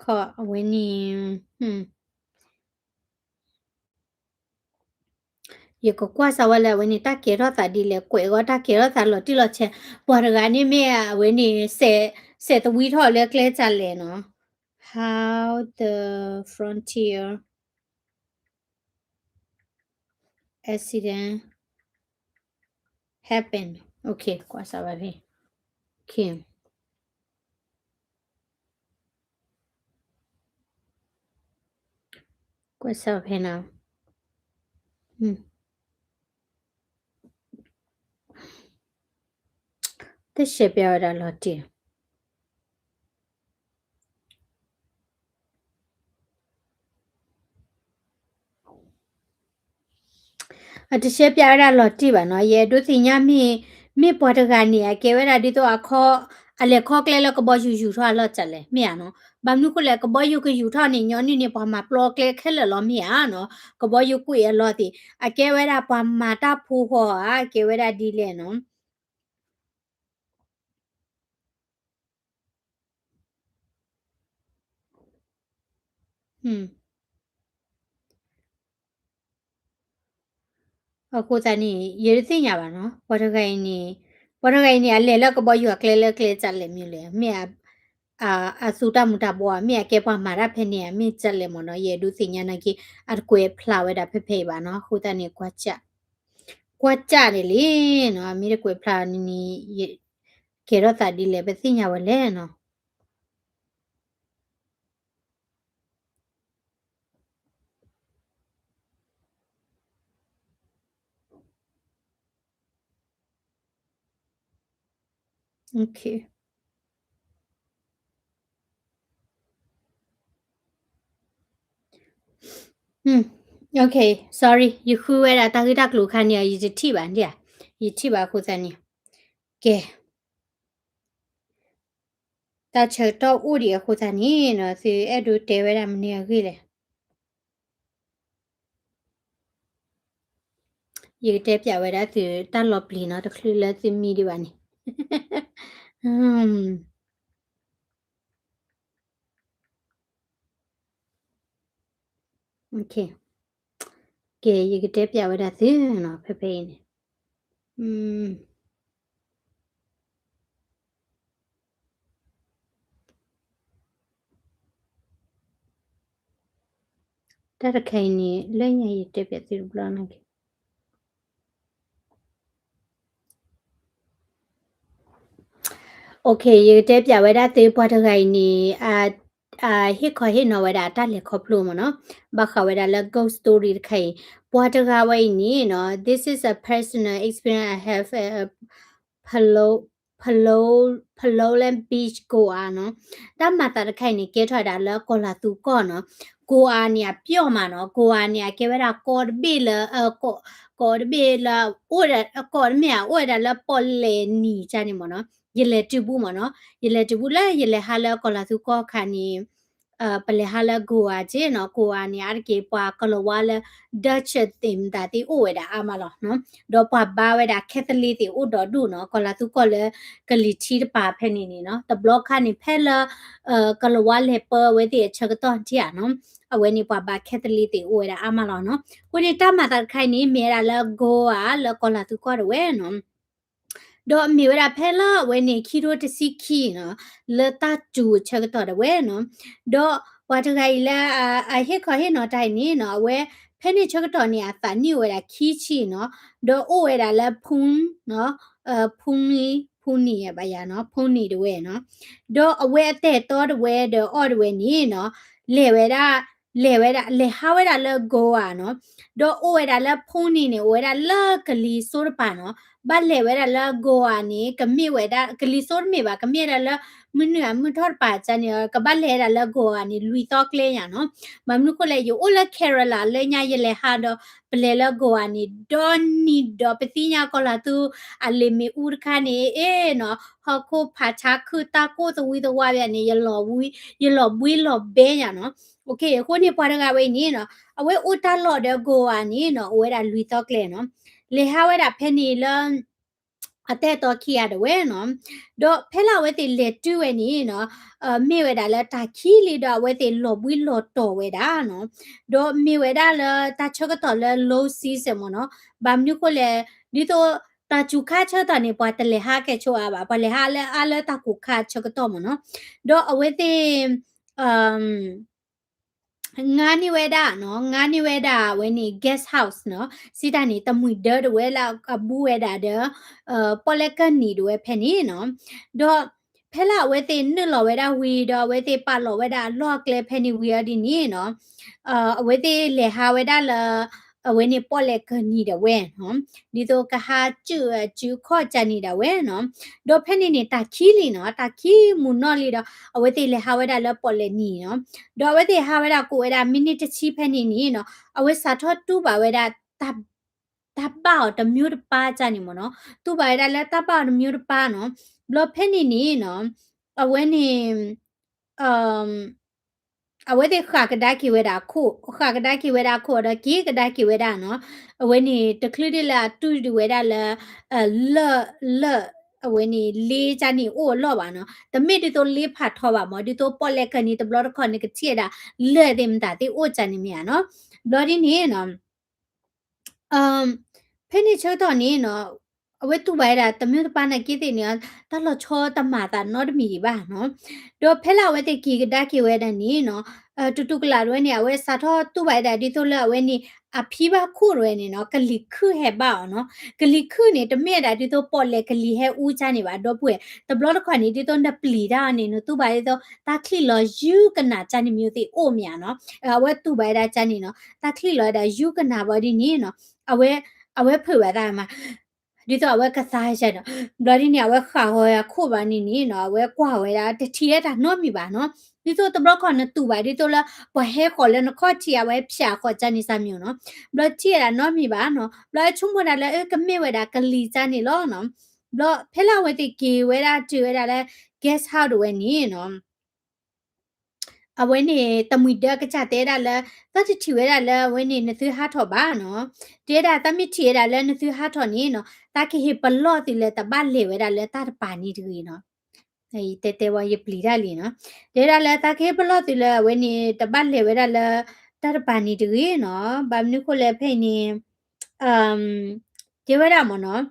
ခီအဝဲန့ၣ် ယကကွၢ်စၢ်ဝဲလၢအဝဲန့ၣ် တၢ်ကဲထီၣ်သးဒ်လဲၣ်, ကွဲးအဂီၢ်တၢ်ကဲထီၣ်သးလီၤတံၢ်လီၤဆဲး, ပှၤတဂၤန့ၣ်မ့ၢ်အဝဲန့ၣ် စဲးသဝံထီၣ်လၢကျဲစၢ်လဲၣ်နီၤ, How the Frontier accident happened. Okay, ကွၢ်စၢ်ဝဲဖဲ Okay. ကွၢ်စၢ်ဖဲနီၤ, တၢ်ရှဲပျီဝဲဒၣ်လီၤတံၢ်. အတရှဲပၠးဝဲဒၣ်လီၤတံၢ်ဘၣ်နီၤ, ယအဲၣ်ဒိးသ့ၣ်ညါမ့ၢ်, မ့ၢ်ပှၤတဂၤန့ၣ် အကဲဝဲဒၣ်ဒ်သိးအခီ, အလဲၤခီကျဲလၢကဘီယူၤယူၤထီၣ်အလီၢ်တလဲၣ် မ့ၢ်ဧါနီၤ, ဘၣ်မနုၤဃိလဲၣ် ကဘီယူၤကယူၤထီၣ်န့ၣ် ညီနုၢ်န့ၣ် ပှၤမၤပျီကျဲခဲလၢာ်လီၤ မ့ၢ်ဧါနီၤ, ကဘီယူၤကွံာ်အလီၢ်သ့ၣ် အကဲဝဲဒၣ်ပှၤမၤတၢ်ဖိဃီဧါ, ကဲဝဲဒၣ်ဒ်လဲၣ်နီၤ. အဃိသတးန့ၣ် ယတသ့ၣ်ညါဘၣ်နီၤ, ပှၤတဂၤအံၤန့ၣ်, ပှၤတဂၤအံၤန့ၣ် အလဲၤလၢကဘီယူၤအကျဲလၢကျဲတလဲၣ်မ့ၢ်လဲၣ်, မ့ၢ် အသူတၢ်မူၤတၢ်ဘှီဧါ, မ့ၢ်အကဲပှၤမၤတၢ်ဖဲန့ၣ်ဧါ, မ့ၢ်တလဲၣ်မ့ၢ်နီၤ, ယအဲၣ်ဒိးသ့ၣ်ညါနာ်က့, အတကွဲးဖျါဝဲဒၣ်ဖဲဖဲအံၤဘၣ်နီၤ, အဃိသတးန့ၣ် ကွၢ်စၢ်, ကွၢ်စၢ်န့ၣ်လံနီၤ, မ့ၢ်တကွဲးဖျါန့ၣ်န့ၣ်, ကဲထီၣ်သးဒ်လဲၣ် ပသ့ၣ်ညါဝဲလဲၣ်နီၤ. Okay. Okay, sorry, ယဃုဝဲဒၣ်တၢ်ဂ့ၢ်တၢ်ကျိၤခါန့ၣ် ယတထံၣ်ဘၣ်ဒ်ဧါ, ယထံၣ်ဘၣ်အဃိသတးန့ၣ်, ကဲ, တၢ်ဆၢကတီၢ်အိၣ်ဒံးအဃိသတးန့ၣ်နီၤ, သုအဲၣ်ဒိးတဲဝဲဒၣ်မနုၤအဂ့ၢ်လဲၣ်. ယကတဲပၠးဝဲဒၣ်သုတၢ်လီၤပျံၤနီၤ, တချုးလၢသုမံဒံးဘၣ်န့ၣ်. Okay, ကဲ, ယကတဲပၠးဝဲဒၣ်သုနီၤ, ဖဲဖဲအံၤန့ၣ်. တၢ်တခါအံၤန့ၣ် လၢညါယတဲပၠးသုတဘျီနီၤ. Okay, ယကတဲပၠးဝဲဒၣ်သု ပှၤတဂၤအံၤန့ၣ်, ဟ့ၣ်ခီဟ့ၣ်နီၤဝဲဒၣ်တၢ်လဲၤခီဖျိမ့ၢ်နီၤ, ဘၣ်ဃးဝဲဒၣ်လၢ ghost story တခါအံၤ, ပှၤတဂၤဝဲအံၤန့ၣ်နီၤ, this is a personal experience I have, Palo, Palo, Palolem Beach, Goa နီၤ. တၢ်မၤသးတခါအံၤန့ၣ် ကဲထီၣ်ဝဲဒၣ်လၢကီၢ်လၤသူကီၢ်နီၤ. Goa န့ၣ် အပျီမးနီၤ. Goa န့ၣ် အကဲဝဲဒၣ်ကီၢ်တဘ့ၣ်လၢ, ကီၢ်တဘ့ၣ်လၢ, အိၣ်ဝဲဒၣ်, ကီၢ်တမ့ၢ်ဧါ, အိၣ်ဝဲဒၣ်လၢပီၣ်လဲၣ်နံၤကန့ၣ်မ့ၢ်နီၤ. ယလဲၤတုၤဘူးမ့ၢ်နီၤ. ယလဲၤတုၤဘူးလၢယလဲၤဟးလၢကီၢ်လၤသူကီၢ်ခါန့ၣ် ပလဲၤဟးလၢ Goa က့နီၤ. Goa န့ၣ် အါတက့ၢ်ပှၤကလီၤဝါလၢ Dutch သ့ၣ်မတၤသ့ၣ်အိၣ်ဝဲဒၣ်အါမးလီၤနီၤ. ဒီးပှၤဘါဝဲဒၣ် Catholic သ့ၣ်အိၣ်ဒီးဒိၣ်နီၤ. ကီၢ်လၤသူကီၢ်လၢကလံၤထံးတပၤဖဲန့ၣ်န့ၣ်နီၤ. တဘျီခါန့ၣ် ဖဲလၢ ကလီၤဝါလဲၤပၢအဝဲသ့ၣ်အဆၢကတီၢ်ထံဧါနီၤ. အဝဲန့ၣ်ပှၤဘါ Catholic သ့ၣ်အိၣ်ဝဲဒၣ်အါမးလီၤနီၤ. အဃိန့ၣ် တၢ်မၤသးတခါအံၤန့ၣ် မ့ၢ်ဝဲဒၣ်လၢ Goa လၢကီၢ်လၤသူကီၢ်ဒၣ်ဝဲနီၤ. ဒီးမ့ၢ်ဝဲဒၣ်ဖဲလၢအဝဲန့ၣ် ခံထိတဆံခံနီၤ, လၢတၢ်စူၤအဆၢကတီၢ်ဒၣ်ဝဲနီၤ. ဒီးပှၤတဂၤအံၤလၢအဟ့ၣ်ခီဟ့ၣ်နီၤတၢ်အံၤန့ၣ်နီၤ, အဝဲဖဲန့ၣ်ဆၢကတီၢ်န့ၣ် အသးနံၣ်အိၣ်ဝဲဒၣ်ခံဆံနီၤ, ဒီးအိၣ်ဝဲဒၣ်လၢ Pune နီၤ, Pune, Pune ဘၣ်ယၤနီၤ, Pune ဒၣ်ဝဲနီၤ. ဒီးအဝဲအတၢ်အဲၣ်တီဒၣ်ဝဲဒီးအီၤဒၣ်ဝဲန့ၣ်နီၤ, လဲၤဝဲဒၣ် လဲၤဝဲဒၣ်, လဲၤဟးဝဲဒၣ်လၢ Goa နီၤ. ဒီးအိၣ်ဝဲဒၣ်လၢ Pune န့ၣ် အိၣ်ဝဲဒၣ်လၢကလံၤစိးတပၤနီၤ. ဘၣ်လဲၤဝဲဒၣ်လၢ Goa န့ၣ် ကမ့ၢ်ဝဲဒၣ် ကလံၤစိးတမ့ၢ်ဘၣ်, ကမ့ၢ်ဝဲဒၣ်လၢမုၢ်နုာ်အမုၢ်ထီၣ်တပၤန့ၣ်, ကဘၣ်လဲၤဝဲဒၣ်လၢ Goa န့ၣ် လွံၢ်သီကျဲညါနီၤ. ဘၣ်မနုၤဃိလဲၣ် ယအိၣ်လၢ Kerala လၢညါ ယလဲၤဟးဒီး ပလဲၤလၢ Goa န့ၣ် ဒီနံၤဒီး ပသ့ၣ်ညါကီၢ်လၤသူ အလံာ်မ့ၣ်အူတခါန့ၣ် အ့ၣ်နီၤ, ဟီၣ်ခိၣ်ဖးဆါခုၣ် တၢ်ကိၢ်သဝံသဝါဘၣ်န့ၣ် ယလီၤဘှံးလီၤဘဲညါနီၤ. အဃိန့ၣ် ပှၤတဂၤဝဲအံၤန့ၣ်နီၤ, အဝဲအိၣ်တၢ်လီၢ်ဒီး Goa န့ၣ်နီၤ, အိၣ်ဝဲဒၣ်လွံၢ်သီကျဲနီၤ. လဲၤဟးဝဲဒၣ်ဖဲန့ၣ်လၢ အတၢ်အဲၣ်တီခံဂၤဒၣ်ဝဲနီၤ. ဒီးဖဲလၢအဝဲသ့ၣ်လဲၤတုၤဝဲန့ၣ်နီၤ, မ့ၢ်ဝဲဒၣ်လၢတၢ်ခံလံဒီး အဝဲသ့ၣ်လီၤဘှံးလီၤတီၤဝဲဒၣ်နီၤ. ဒီးမ့ၢ်ဝဲဒၣ်လၢတၢ်ဆၢကတီၢ်လၢ low season မ့ၢ်နီၤ. ဘၣ်မနုၤဃိလဲၣ်, ဒ်သိးတၢ်စူၤခါဆၢကတီၢ်န့ၣ် ပှၤတလဲၤဟးကဲဆိအါဘၣ်, ပှၤလဲၤဟးလၢအါလၢတၢ်ကိၢ်ခါဆၢကတီၢ်မ့ၢ်နီၤ. ဒီးအဝဲသ့ၣ် ငါန့ၢ်ဝဲဒၣ်နီၤ, ငါန့ၢ်ဝဲဒၣ်အဝဲန့ၣ် guest house နီၤ, စံးတၢ်န့ၣ် တမှံၤဒၢတဝဲလၢအဘူးဝဲဒၣ်ဒီး ပီၣ်လဲၣ်ကၢၢ်နံၤတဝဲဖဲန့ၣ်နီၤ. ဒီးဖဲလၢအဝဲသ့ၣ်နုာ်လီၤဝဲဒၣ်ဝံၤဒီး အဝဲသ့ၣ်ပာ်လီၤဝဲဒၣ်အလီၢ်အကျဲဖဲန့ၣ်ဝံၤအီၤဒ်န့ၣ်နီၤ, အဝဲသ့ၣ်လဲၤဟးဝဲဒၣ်လၢ အဝဲန့ၣ်ပီၣ်လဲၣ်ကၢၢ်နံၤဒၣ်ဝဲနီၤ, ဒ်သိးကဟးစုၣ်အစုခီၣ်ကၢ်နံၤဒၣ်ဝဲနီၤ. ဒီးဖဲန့ၣ်န့ၣ် တၢ်ခံလံနီၤ, တၢ်ခံမုၢ်နီၢ်လံဒီး အဝဲသ့ၣ်လဲၤဟးဝဲဒၣ်လၢပီၣ်လဲၣ်နံၤနီၤ. ဒီးအဝဲသ့ၣ်ဟးဝဲဒၣ်ကိးဝဲဒၣ်မံးနံးတဆံဖဲန့ၣ်န့ၣ်နီၤ, အဝဲစးထီၣ်တူၢ်ဘၣ်ဝဲဒၣ်တၢ် တၢ်ဘၣ်အီၤတမျိုးတပါကၢ်န့ၣ်မ့ၢ်နီၤ, တူၢ်ဘၣ်ဝဲဒၣ်လၢတၢ်ဘၣ်အီၤတမျိုးတပါနီၤ, ဘျီဖဲန့ၣ်န့ၣ်နီၤ, အဝဲန့ၣ် အဝဲသ့ၣ်ဃးကဒါက့ၤဝဲဒၣ်အခိၣ်, ဃးကဒါက့ၤဝဲဒၣ်အခိၣ်ဒီးက့ၤကဒါက့ၤဝဲဒၣ်နီၤ, အဝဲန့ၣ်တချုးဒ်လၢအတူၢ်ဒံးဝဲဒၣ်လၢ လၢၢ် လၢၢ် အဝဲန့ၣ်လ့ကၢ်န့ၣ်အိၣ်အလီၢ်ဘၣ်နီၤ, တမ့ၢ်ဒ်သိးလ့ဖးထီဘၣ်မ့ၢ် ဒ်သိးပီၣ်လဲၣ်ကၢၢ်န့ၣ်တဘျီတခီၣ်န့ၣ် ကထံၣ်ဝဲဒၣ်လၢၢ်သ့ၣ်မတၤသ့ၣ်အိၣ်ကၢ်န့ၣ်မ့ၢ်ဧါနီၤ, ဘျီဒ်န့ၣ်နီၤ ဖဲန့ၣ်ဆၢကတီၢ်န့ၣ်နီၤ, အဝဲတူၢ်ဘၣ်ဝဲဒၣ်တမျိုးတပါနာ်က့သ့ၣ်န့ၣ် တၢ်လီၤဆီတမၤသးနီတမံၤဒံးဘၣ်နီၤ, ဒီးဖဲလၢအဝဲသ့ၣ်က့ၤကဒါက့ၤဝဲဒၣ်န့ၣ်နီၤ, တူၢ်တူၢ်ကလာ်တဝဲန့ၣ် အဝဲစးထီၣ်တူၢ်ဘၣ်ဝဲဒၣ်ဒ်သိးလၢအဝဲန့ၣ် အဖံဘၣ်ခိၣ်တဝဲန့ၣ်နီၤ ကလံၤခုၣ်ဟဲဘၣ်အီၤနီၤ, ကလံၤခုၣ်န့ၣ် တမ့ၢ်ဝဲဒၣ်ဒ်သိးပီၣ်လဲၣ်ကလံၤဟဲအူကၢ်န့ၣ်ဘၣ် ဒီပုၢ်ဝဲၢ်, တဘျီတခီၣ်န့ၣ် ဒ်သိးနပျံၤတၢ်အီၤန့ၣ် နတူၢ်ဘၣ်ဒ်သိး တၢ်ချံၣ်လီၤယူကနၣ်ကၢ်န့ၣ်မ့ၢ်သ့ၣ်အိၣ်မ့ၢ်ဧါနီၤ, အဝဲတူၢ်ဘၣ်ဝဲဒၣ်ကၢ်န့ၣ်နီၤ တၢ်ချံၣ်လီၤဝဲဒၣ်ယူကနၣ်ဘၣ်ဒ်န့ၣ်နီၤ, အဝဲ, အဝဲဖုးဘၣ်သးမး ဒ်သိးအဝဲကသါကၢ်နီၤ, ဘျီဒ်န့ၣ် အဝဲဃးဃီၤအခိၣ်ဘၣ်န့ၣ်န့ၣ်နီၤ အဝဲကွၢ်ဝဲဒၣ် တထံၣ်ဝဲတၢ်နီတမံၤဘၣ်နီၤ, ဒ်သိးတဘျီခီၣ်နတူၢ်ဘၣ် ဒ်သိးလၢပှၤဟဲဃီၤလၢနခီၣ်ထံး အဝဲဖျးဃီၤကၢ်န့ၣ်စၢ်မ့ၢ်နီၤ, ဘျီထံၣ်ဝဲဒၣ်နီတမံၤဘၣ်နီၤ, ဘျီဆိကမိၣ်ဒၣ်လၢ အၢ ကမ့ၢ်ဝဲဒၣ်ကလံၤကၢ်န့ၣ်လီၤနီၤ, ဘျီဖဲလၢအဝဲသ့ၣ်က့ၤဝဲဒၣ်တုၤဝဲဒၣ်လၢ guest house တဝဲန့ၣ်နီၤ အဝဲန့ၣ် တမှံၤဒၢကစၢ်တဲဒၣ်လၢ သးတထံၣ်ဝဲဒၣ်လၢအဝဲန့ၣ် နသုဟးထီၣ်ဘၣ်နီၤ, တဲဒၣ်သးမ့ၢ်ထံၣ်ဝဲဒၣ်လၢနသုဟးထီၣ်န့ၣ်နီၤ သးကဟ့ၣ်ပလီၢ်သုလၢတဘၣ်လဲၤဝဲဒၣ်လၢတၢ်တပၤန့ၣ်တဂ့ၤနီၤ, တဲတဲဝဲယပျံၤတၢ်လံနီၤ, တဲဒၣ်လၢသးကဟ့ၣ်ပလီၢ်သုလၢအဝဲန့ၣ် တဘၣ်လဲၤဝဲဒၣ်လၢ တၢ်တပၤန့ၣ်တဂ့ၤနီၤ, ဘၣ်မနုၤဃိလဲၣ်ဖဲအံၤန့ၣ် တဲဝဲဒၣ်မ့ၢ်နီၤ,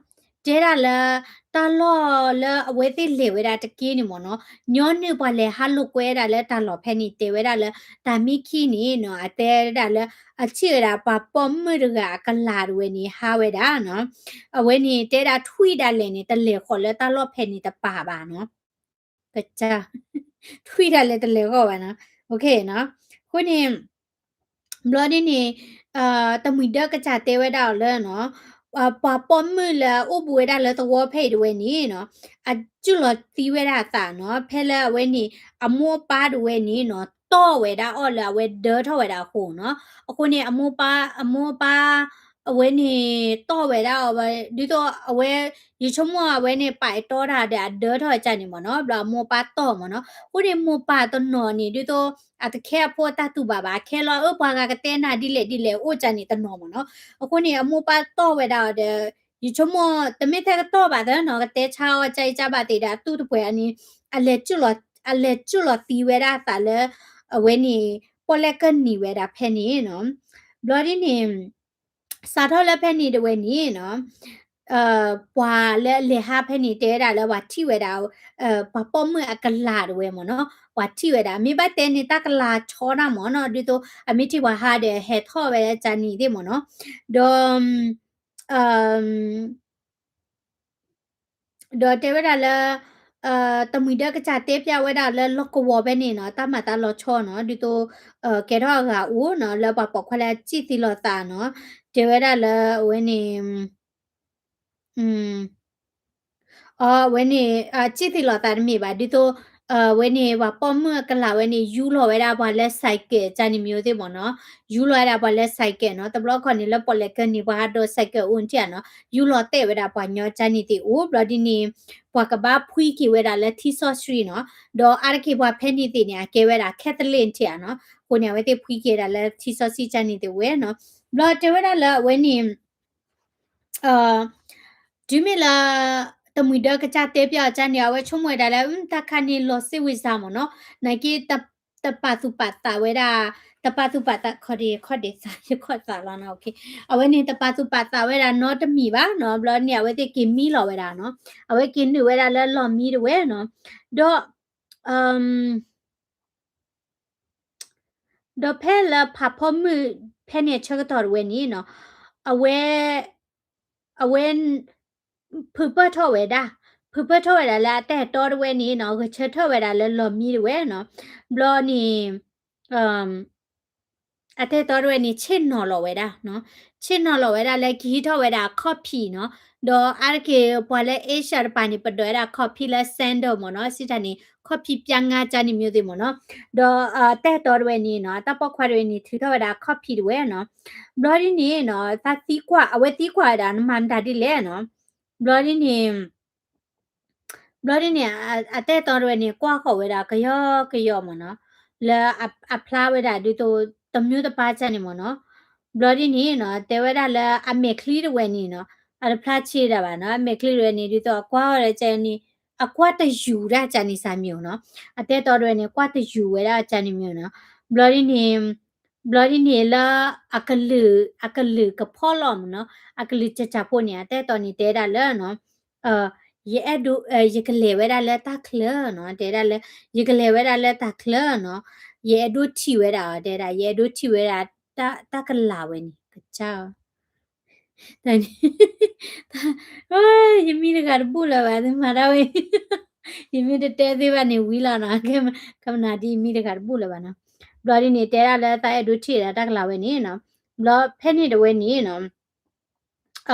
တဲဒၣ်လၢ တၢ်လီၢ်လၢအဝဲသ့ၣ်လဲၤဝဲဒၣ်တက့ၢ်န့ၣ်မ့ၢ်နီၤ, ညီနုၢ်ပှၤလဲၤဟးလိာ်ကွဲဒၣ်လၢတၢ်လီၢ်ဖဲန့ၣ် တဲဝဲဒၣ်လၢ တၢ်မ့ၢ်ခံန့ၣ်နီၤ အတဲဒၣ်လၢ အထံၣ်ဝဲဒၣ်ပှၤပိာ်မုၣ်တဂၤအကလၤတဝဲန့ၣ် ဟးဝဲဒၣ်နီၤ, အဝဲန့ၣ်တဲဒၣ်ထွံၣ်ဒၣ်လဲာ်န့ၣ် တလဲၤဃီၤလၢတၢ်လီၢ်ဖဲန့ၣ်တပၤဘၣ်နီၤ ကစၢ် ထွံၣ်ဒၣ်လဲာ်တလဲၤဃီၤဘၣ်နီၤ, အဃိန့ၣ် ဘျီဒ်န့ၣ် တမှံၤဒၢကစၢ်တဲဝဲဒၣ်အီၤလၢနီၤ, ပှၤပိာ်မုၣ်လၢအအိၣ်ဘူးဝဲဒၣ်လၢသဝီဖဲအံၤတဝဲန့ၣ်နီၤ, အစူၢ်လီၤသံဝဲဒၣ်အသးနီၤ, ဖဲလၢအဝဲန့ၣ် အမိၢ်အပၢ်တဝဲန့ၣ်နီၤ တီၢ်ဝဲဒၣ်အီၤလၢအဝဲဒၢထီၣ်ဝဲဒၣ်အဃိနီၤ, အဃိန့ၣ် အမိၢ်ပၢ် အမိၢ်ပၢ် အဝဲန့ၣ် တီၢ်ဝဲဒၣ်အီၤဝဲ ဒ်သိးအဝဲ ယဆိကမိၣ်အဝဲန့ၣ် ပာ်အဲၣ်တီတၢ်ဒီးအဒၢထီၣ်ကၢ်န့ၣ်မ့ၢ်နီၤ, ဘျီအမိၢ်ပၢ်တီၢ်မ့ၢ်နီၤ, အဃိန့ၣ်မိၢ်ပၢ်တနီၤန့ၣ် ဒ်သိး အတခဲအဖိအတၢ်တူၢ်ဘၣ်ဘၣ်, အခဲလီၤ အၢ ပှၤဂၤကတဲနၤဒ်လဲၣ်ဒ်လဲၣ်အိၣ်ကၢ်န့ၣ်တနီၤမ့ၢ်နီၤ, အဃိန့ၣ် အမိၢ်ပၢ်တီၢ်ဝဲဒၣ်အီၤဒီး ယဆိကမိၣ် တမ့ၢ်ထဲကတီၢ်ဘၣ်သနီၤ, ကတဲဆါအီၤကၢ်အံၤကၢ်ဘၣ်သ့ၣ်ဒီးအတူၢ်တပှဲၤအန့ၣ် အလဲၤစူၢ်လီၤ အလဲၤစူၢ်လီၤသံဝဲဒၣ်အသးလၢ အဝဲန့ၣ် ပီၣ်လဲၣ်ကၢၢ်နံၤဝဲဒၣ်ဖဲန့ၣ်နီၤ, ဘျီဒ်န့ၣ် စးထီၣ်လၢဖဲန့ၣ်တဝဲန့ၣ်နီၤ, ပှၤလၢအလဲၤဟးဖဲန့ၣ် တဲဝဲဒၣ်လၢပှၤထံၣ်ဝဲဒၣ် ပှၤပိာ်မုၣ်အကလၤတဝဲမ့ၢ်နီၤ, ပှၤထံၣ်ဝဲဒၣ် မ့ၢ်ဘၣ်တဲန့ၣ် တၢ်ကလၤဆီဒၣ်မ့ၢ်နီၤ, ဒ်သိးအမ့ၢ်ထံၣ်ပှၤဟးဒီးဟဲထီၣ်ဝဲဒၣ်ကၢ်နံၤသ့ၣ်မ့ၢ်နီၤ, ဒီး ဒီးတဲဝဲဒၣ်လၢ တမှံၤဒၢကစၢ်တဲပျးဝဲဒၣ်လၢလီၢ်ကဝီၤဖဲန့ၣ်နီၤ တၢ်မၤသးလီၤဆီနီၤ, ဒ်သိး ကဲထီၣ်အဂၤအိၣ်နီၤ လၢပှၤပိာ်ခွါလၢအစံၣ်သံလီၤသးနီၤ, တဲဝဲဒၣ်လၢအဝဲန့ၣ် အဝဲန့ၣ် စံၣ်သံလီၤသးတမ့ၢ်ဘၣ် ဒ်သိး အဝဲန့ၣ် ပှၤပိာ်မုၣ်အကလၤဝဲန့ၣ် ယူလီၤဝဲဒၣ်ပှၤလၢ ဆိုင်ကယ် ကၢ်နံၤမ့ၢ်သ့ၣ်မ့ၢ်နီၤ, ယူလီၤဝဲဒၣ်ပှၤလၢ ဆိုင်ကယ် နီၤ, တဘျီခီန့ၣ် လၢပီၣ်လဲၣ်ကၢၢ်နံၤ ပှၤဟးဒိး ဆိုင်ကယ် အိၣ်ထံၣ်ဧါနီၤ, ယူလီၤတဲာ်ဝဲဒၣ်ပှၤညီကၢ်နံၤသ့ၣ်အိၣ် ဘျီဒ်န့ၣ် ပှၤကဘၣ်ဖှံက့ၤဝဲဒၣ်လၢထံစီဆှံနီၤ, ဒီးအါတက့ၢ်ပှၤဖဲန့ၣ်သ့ၣ်န့ၣ် အကဲဝဲဒၣ် Catholic ထံၣ်ဧါနီၤ, အဃိန့ၣ် အဝဲသ့ၣ်ဖှံက့ၤဝဲဒၣ်လၢထံစီဆှံကၢ်နံၤသ့ၣ်ဝဲနီၤ, ဘျီတဲဝဲဒၣ်လၢအဝဲန့ၣ် တုၤမ့ၢ်လၢ တမှံၤဒၢကစၢ်တဲပျးအီၤကၢ်န့ၣ် အဝဲဆိကမိၣ်ဝဲဒၣ်လၢ တၢ်ခါန့ၣ်လီၤစ့ဝံစါမ့ၢ်နီၤ, နာ်က့ တပာ်သူၣ်ပာ်သးဝဲဒၣ်, တပာ်သူၣ်ပာ်သး ခီဒခီဒသး ယခီၣ်သးလီၤနီၤ, အဝဲန့ၣ် တပာ်သူၣ်ပာ်သးဝဲဒၣ်နီတမံၤဘၣ်နီၤ, ဘျီန့ၣ် အဝဲသ့ၣ်က့ၤမံလီၤဝဲဒၣ်နီၤ, အဝဲက့ၤနုာ်ဝဲဒၣ်လၢလီၢ်မံတဝဲနီၤ, ဒီး ဒီးဖဲလၢဖးဖီမုၣ်ဖဲန့ၣ်အဆၢကတီၢ်တဝဲန့ၣ်နီၤ, အဝဲ, အဝဲ ဖုးပၢၢ်ထီၣ်ဝဲဒၣ်, ဖုးပၢၢ်ထီၣ်ဝဲဒၣ်လၢအတၢ်အဲၣ်တီတဝဲန့ၣ်နီၤ, ဂဲၤဆၢထၢၣ်ဝဲဒၣ်လၢလီၢ်မံတဝဲနီၤ, ဘျီန့ၣ် အ အတၢ်အဲၣ်တီတဝဲန့ၣ် ဆ့ၣ်နီၤလီၤဝဲဒၣ်နီၤ, ဆ့ၣ်နီၤလီၤဝဲဒၣ်လၢကဟံးထီၣ်ဝဲဒၣ်အခီၣ်ဖံးနီၤ, ဒီးအါတက့ၢ်ပှၤလၢ Asia တပၤန့ၣ် ပဒိးဝဲဒၣ်အခီၣ်ဖံးလၢ sandal မ့ၢ်နီၤ, စံးတၢ်န့ၣ် ခီၣ်ဖံးပျၢ်ငါကၢ်န့ၣ် မျိုးသ့ၣ်မ့ၢ်နီၤ, ဒီးအတၢ်အဲၣ်တီတဝဲန့ၣ်နီၤ အတၢ်ပိာ်ခွါတဝဲန့ၣ် ထုးထီၣ်ဝဲဒၣ်အခီၣ်ဖံးတဝဲနီၤ, ဘျီဒ်န့ၣ်နီၤ သးသံကွၢ် အဝဲသံကွၢ်ဝဲဒၣ် နမၤမတၤဒ်လဲၣ်နီၤ, ဘျီဒ်န့ၣ် ဘျီဒ်န့ၣ် အတၢ်အဲၣ်တီတဝဲန့ၣ် ကွၢ်ဃီၤဝဲဒၣ်ကယီကယီမ့ၢ်နီၤ, လၢအဖျါဝဲဒၣ်ဒ်သိး တမျိုးတပါကၢ်န့ၣ်မ့ၢ်နီၤ, ဘျီဒ်န့ၣ်နီၤ တဲဝဲဒၣ်လၢအမဲာ်ချံတဝဲန့ၣ်နီၤ အတဖျါဆ့ဒၣ်ဘၣ်နီၤ, အမဲာ်ချံတဝဲန့ၣ် ဒ်သိးအကွၢ်ဃီၤဒီးကၢ်န့ၣ် အကွၢ်တယူၤဒၣ်ကၢ်န့ၣ်စၢ်မ့ၢ်နီၤ, အတၢ်အဲၣ်တီတဝဲန့ၣ် ကွၢ်တယူၤဝဲဒၣ်ကၢ်န့ၣ်မ့ၢ်နီၤ, ဘျီဒ်န့ၣ် ဘျီဒ်န့ၣ်လၢ အကလုာ် အကလုာ်ကဖီၣ်လီၤမ့ၢ်နီၤ, အကလုာ်ကၢ်ကၢ်ဖိန့ၣ် အတၢ်အဲၣ်တီန့ၣ် တဲဒၣ်လၢနီၤ ယအဲၣ်ဒိး ယကလဲၤဝဲဒၣ်လၢတၢ်ချၢနီၤ, တဲဒၣ်လၢ ယကလဲၤဝဲဒၣ်လၢတၢ်ချၢနီၤ, ယအဲၣ်ဒိးထံၣ်ဝဲဒၣ်အီၤ တဲဒၣ် ယအဲၣ်ဒိးထံၣ်ဝဲဒၣ် တၢ်ကလၤဝဲန့ၣ် ကစၢ်အီၤ ယမံတဂၤတဘူၣ်လၢၤဘၣ် သုမၤတၢ်ဝဲ, ယမ့ၢ်တတဲသ့ဘၣ်န့ၣ်ဝံၤလီၤနီၤ, ကမနၤဒ်ယမံတဂၤတဘူၣ်လၢၤဘၣ်နီၤ, ဘျီဒ်န့ၣ် တဲဒၣ်လၢတၢ်အဲၣ်ဒိးထံၣ်ဝဲဒၣ်တၢ်ကလၤဝဲန့ၣ်နီၤ, ဘျီဖဲန့ၣ်တဝဲန့ၣ်နီၤ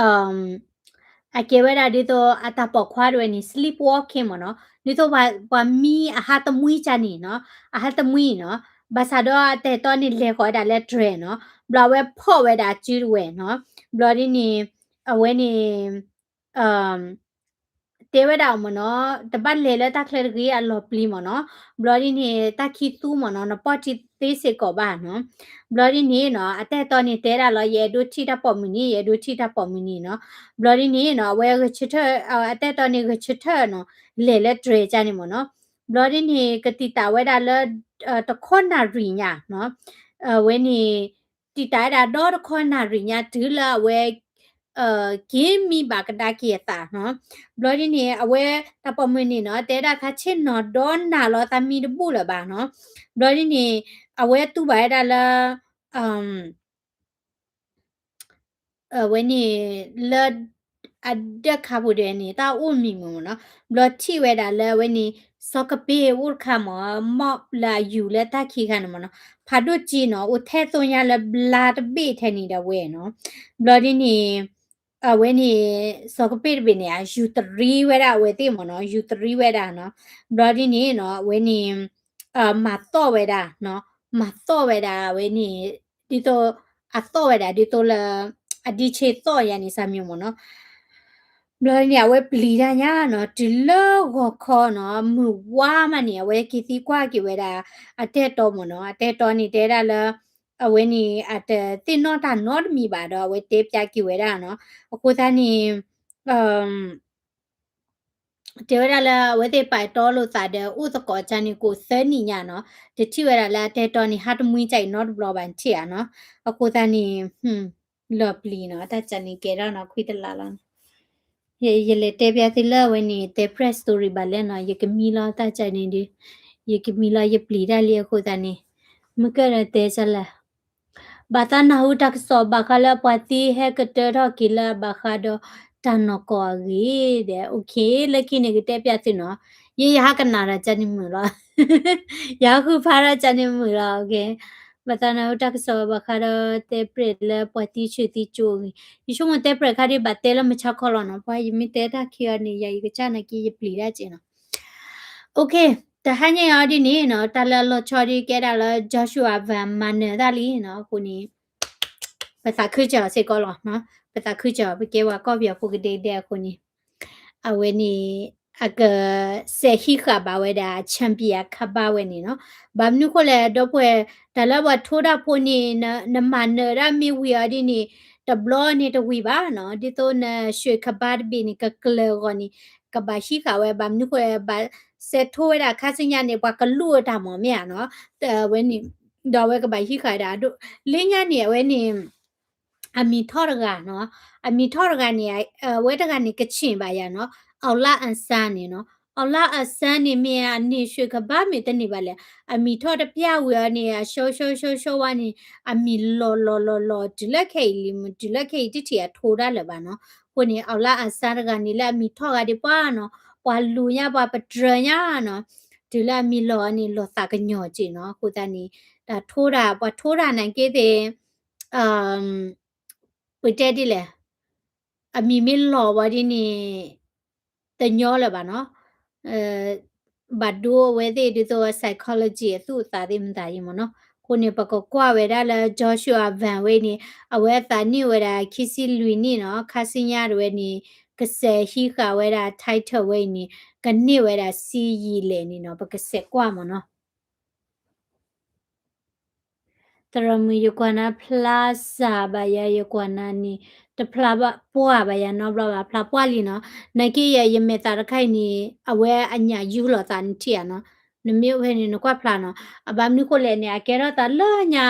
အကဲဝဲဒၣ်ဒ်သိးအတၢ်ပိာ်ခွါတဝဲန့ၣ် sleepwalking မ့ၢ်နီၤ, ဒ်သိးပှၤမံအဟါတမှံကၢ်န့ၣ်နီၤ, အဟါတမှံနီၤ, ဘၣ်ဆၣ်ဒီးအတၢ်အဲၣ်တီန့ၣ် လဲၤဃီၤဝဲဒၣ်လၢတြဲၤနီၤ, ဘျီအဝဲဖီၣ်ဝဲဒၣ်အစုတဝဲၢ်နီၤ, ဘျီဒ်န့ၣ် အဝဲန့ၣ် တဲဝဲဒၣ်အီၤမ့ၢ်နီၤ, တဘၣ်လဲၤလၢတၢ်ချၢတဂ့ၤအလီၤပျံၤမ့ၢ်နီၤ, ဘျီဒ်န့ၣ် တၢ်ခံသူမ့ၢ်နီၤ နပီၢ်ထံသ့စ့ၢ်ကီးဘၣ်နီၤ, ဘျီဒ်န့ၣ်နီၤ အတၢ်အဲၣ်တီန့ၣ် တဲဒၣ်လီၤ ယအဲၣ်ဒိးထံၣ်တၢ်ပိာ်မုၣ်န့ၣ် ယအဲၣ်ဒိးထံၣ်တၢ်ပိာ်မုၣ်န့ၣ်နီၤ, ဘျီဒ်န့ၣ်နီၤ အဝဲဂဲၤဆၢထၢၣ် အတၢ်အဲၣ်တီန့ၣ် ဂဲၤဆၢထၢၣ်နီၤ လဲၤလၢတြဲၤကၢ်န့ၣ်မ့ၢ်နီၤ, ဘျီဒ်န့ၣ် ကတံာ်တာ်ဝဲဒၣ်လၢ တခီနၣ်ရံၣ်ညါနီၤ, အဝဲန့ၣ် တံာ်တာ်ဝဲဒၣ်ဒီတခီနၣ်ရံၣ်ညါတုၤလၢအဝဲ က့ၤမံဘၣ်ကဒါက့ၤအသးနီၤ, ဘျီဒ်န့ၣ် အဝဲတၢ်ပိာ်မုၣ်န့ၣ်နီၤ တဲဒၣ်သးဆ့ၣ်နီၤဒီနၤလီၤ သးမံတဘူၣ်လၢၤဘၣ်နီၤ, ဘျီဒ်န့ၣ် အဝဲတူၢ်ဘၣ်ဝဲဒၣ်လၢ အဝဲန့ၣ် လၢ အဒၢးခါပူၤဒဲးန့ၣ် တၢ်အိၣ်မံၤမ့ၢ်မ့ၢ်နီၤ, ဘျီထံၣ်ဝဲဒၣ်လၢအဝဲန့ၣ် စီၤကပ့ၢ်အိၣ်တခါမ့ၢ် မီၣ်လၢအယူၤလၢတၢ်ခံခါန့ၣ်မ့ၢ်နီၤ, ဖးဒိၣ်ကံနီၤ အိၣ်ထဲသိညါလၢဘျါတဘ့ၣ်ထဲန့ၣ်ဒီးဝဲနီၤ, ဘျီဒ်န့ၣ် အဝဲန့ၣ် စီၤကပ့ၢ်တဘ့ၣ်န့ၣ် ယူၤတရံးဝဲဒၣ်အဝဲသ့ၣ်မ့ၢ်နီၤ, ယူၤတရံးဝဲဒၣ်နီၤ, ဘျီဒ်န့ၣ်နီၤ အဝဲန့ၣ် မၤသီၣ်ဝဲဒၣ်နီၤ, မၤသီၣ်ဝဲဒၣ်အဝဲန့ၣ် ဒ်သိး အသီၣ်ဝဲဒၣ်ဒ်သိးလၢ အဒံးဆ့သီၣ်ယါန့ၣ် စၢ်မံၤမ့ၢ်နီၤ, ဘျီန့ၣ် အဝဲပျံၤတၢ်ညါနီၤ တုၤလၢဂီၤခီနီၤ မုၢ်ဝါမးန့ၣ် အဝဲက့ၤသံကွၢ်က့ၤဝဲဒၣ် အတၢ်အဲၣ်တီမ့ၢ်နီၤ, အတၢ်အဲၣ်တီန့ၣ် တဲဒၣ်လၢ အဝဲန့ၣ် အတသ့ၣ်နီၣ်တၢ်နီတမံၤဘၣ်ဒီး အဝဲတဲပျးက့ၤဝဲဒၣ်နီၤ, အဃိသတးန့ၣ် တဲဝဲဒၣ်လၢ အဝဲသ့ၣ်ပာ်တီလိာ်သးဒီး အိၣ်သကိးကၢ်န့ၣ် ကိးသၢနံၣ်ညါနီၤ, တထံၣ်ဝဲဒၣ်လၢအတၢ်အဲၣ်တီန့ၣ် ဟါတမှံကၢ်အံၤနီတဘျီဘၣ် နထံၣ်ဧါနီၤ, အဃိသတးန့ၣ် လီၤပျံၤနီၤ တၢ်ကၢ်န့ၣ် ကဲထီၣ်နီၤ ခွံတလါလီၤနီၤ, ယလဲၤတဲပျးသုလၢအဝဲန့ၣ် တဲ press story ဘၣ်လဲၣ်နီၤ, ယကမံလီၤတၢ်ကၢ်န့ၣ်ဒီး ယကမံလီၤ ယပျံၤတၢ်လံအဃိသတးန့ၣ် မုၢ်ကၢၢ်ဒီးတဲကၢ်လၢ ဘၣ်သးနၢ်ဟူတၢ်ကစီၣ်ဘၣ်ဃးလၢပှၤသံဟဲကတၢထီၣ်က့ၤလၢအဘၣ်ဃးဒီးတၢ်နီၢ်ကီၢ်အဂ့ၢ်ဒီး okay လၢခံန့ၣ်ကတဲပျးသုနီၤ, ယဲယဟးကနၣ်ဒီးကၢ်န့ၣ်မုာ်လီၤ, ယဟးဃုဖးဒီးကၢ်န့ၣ်မုာ်လီၤ, okay ဘၣ်သးနၢ်ဟူတၢ်ကစီၣ်ဘၣ်ဃးဒီးတဲပြဲးလၢပှၤသံဆူၣ်သံကၠိအဂ့ၢ်, ယဆိကမိၣ်တဲပြဲးခါဒ် ဘၣ်တဲလၢမုၢ်ဆါခီလီၤနီၤ, ပှၤယမ့ၢ်တဲတၢ်ခံဂၤန့ၣ် ယၤယကစၢ်နာ်က့ ယပျံၤတၢ်ကဲနီၤ okay တဟါညါအံၤဒ်န့ၣ်နီၤ တၢ်လၢအလီၤဆီဒ်ကဲဒၣ်လၢ Joshua Vine မၤနၢၤတၢ်လံနီၤ, အဃိန့ၣ် ပသးခုစၢၤအီၤစ့ၢ်ကီးလီၤ, ပသးခုစၢၤအီၤ ပကဲပှၤကီၢ်ပယီၤဖိကဒဲကဒဲအဃိန့ၣ်, အဝဲန့ၣ် အကစဲးဟံးဃာ်ဘၣ်ဝဲဒၣ် champion ခါဘၣ်ဝဲန့ၣ်နီၤ, ဘၣ်မနုၤဃိလဲၣ် ဒီပုၢ်ဝဲၢ် တၢ်လၢပှၤထိတၢ်ဖိန့ၣ် နမၤနၢၤဒၣ်မ့ၢ်ဝံၤအီၤဒ်န့ၣ် တဘျီန့ၣ်တဝံၤဘၣ်နီၤ, ဒ်သိးနရွှ့ၣ်ခါဘၣ်တဘ့ၣ်န့ၣ် ကကျၢၤအဂီၢ်န့ၣ် ကဘၣ်ဟံးဃာ်ဝဲ ဘၣ်မနုၤဃိ ဘၣ်စဲးထိဝဲဒၣ်ခါဆူညါန့ၣ် ပှၤကလူၢ်အတၢ်မၤမ့ၢ်ဧါနီၤ, ဝဲန့ၣ် ဒီးအဝဲကဘၣ်ဟံးဃာ်ဝဲဒၣ် လၢညါန့ၣ် အဝဲန့ၣ် အမံၤထီၣ်တဂၤနီၤ, အမံၤထီၣ်တဂၤန့ၣ် အဝဲတဂၤန့ၣ် ကဆ့ၣ်ဘၣ်ယၤနီၤ, အီလါအစါန့ၣ်နီၤ, အီလါအစါန့ၣ်မ့ၢ်အန့ၢ်ရွှ့ၣ်ခါဘၣ်မ့ၢ်တန့ၢ်ဘၣ်လဲၣ်, အမံၤထီၣ်တပျၢ်ဝံၤအီၤန့ၣ် အရှောရှောရှောရှောဝါန့ၣ် အမံၤလီၤလီၤလီၤလီၤ တုၤလၢခဲအံၤလံ တုၤလၢခဲအံၤတထံၣ်အထိတၢ်လၢၤဘၣ်နီၤ, အဃိန့ၣ် အီလါအစါတဂၤန့ၣ် လၢအမံၤထီၣ်ဂၤဒံးပှၤနီၤ, ပှၤလူၤညါ ပှၤပတြၢၤညါနီၤ, တုၤလၢအမံၤလီၤန့ၣ် လီၤသးကညီၤက့ၤနီၤ. အဃိသတးန့ၣ် တၢ်ထိတၢ် ပှၤထိတၢ်နာ်က့သ့ၣ် ပတဲဒ်လဲၣ်, အမံၤမ့ၢ်လီၤဝဲဒ်န့ၣ် တညီလၢၤဘၣ်နီၤ. ဘၣ်ဒိအဝဲသ့ၣ်ဒ်သိး psychology အသူၣ်အသးသ့ၣ်မတၤအံၤမ့ၢ်နီၤ. အဃိန့ၣ် ပကကွၢ်ဝဲဒၣ်လၢ Joshua Vance ဝဲအံၤန့ၣ် အဝဲအသးန့ၢ်ဝဲဒၣ် ခံဆံလွံၢ်နံၣ်နီၤ, ခါဆူညါတဝဲန့ၣ် ကစဲးဟံးဃာ်ဝဲဒၣ် title ဝဲအံၤန့ၣ် ကန့ၢ်ဝဲဒၣ်ဆံယံာ်လဲၣ်န့ၣ်နီၤ, ပကစဲးကွၢ်မ့ၢ်နီၤ. သရၣ်မုၣ် ယကွၢ်နၤဖျါစၢ်ဘၣ်ယၤ, ယကွၢ်နၤန့ၣ် တဖျါပှၢ်ဘၣ်ယၤနီတဘျီဘၣ်, ဖျါပှၢ်လံနီၤ. နာ်က့ယဲ ယမဲာ်သၣ်တခါအံၤန့ၣ် အဝဲအညၣ်ယူလီၤသးန့ၣ်ထံၣ်ဧါနီၤ. နမ့ၢ်အိၣ်ဖဲန့ၣ် နကွၢ်ဖျါနီၤ. အဘၣ်မနုၤဃိလဲၣ်န့ၣ် အကဲထီၣ်သးလၢညါ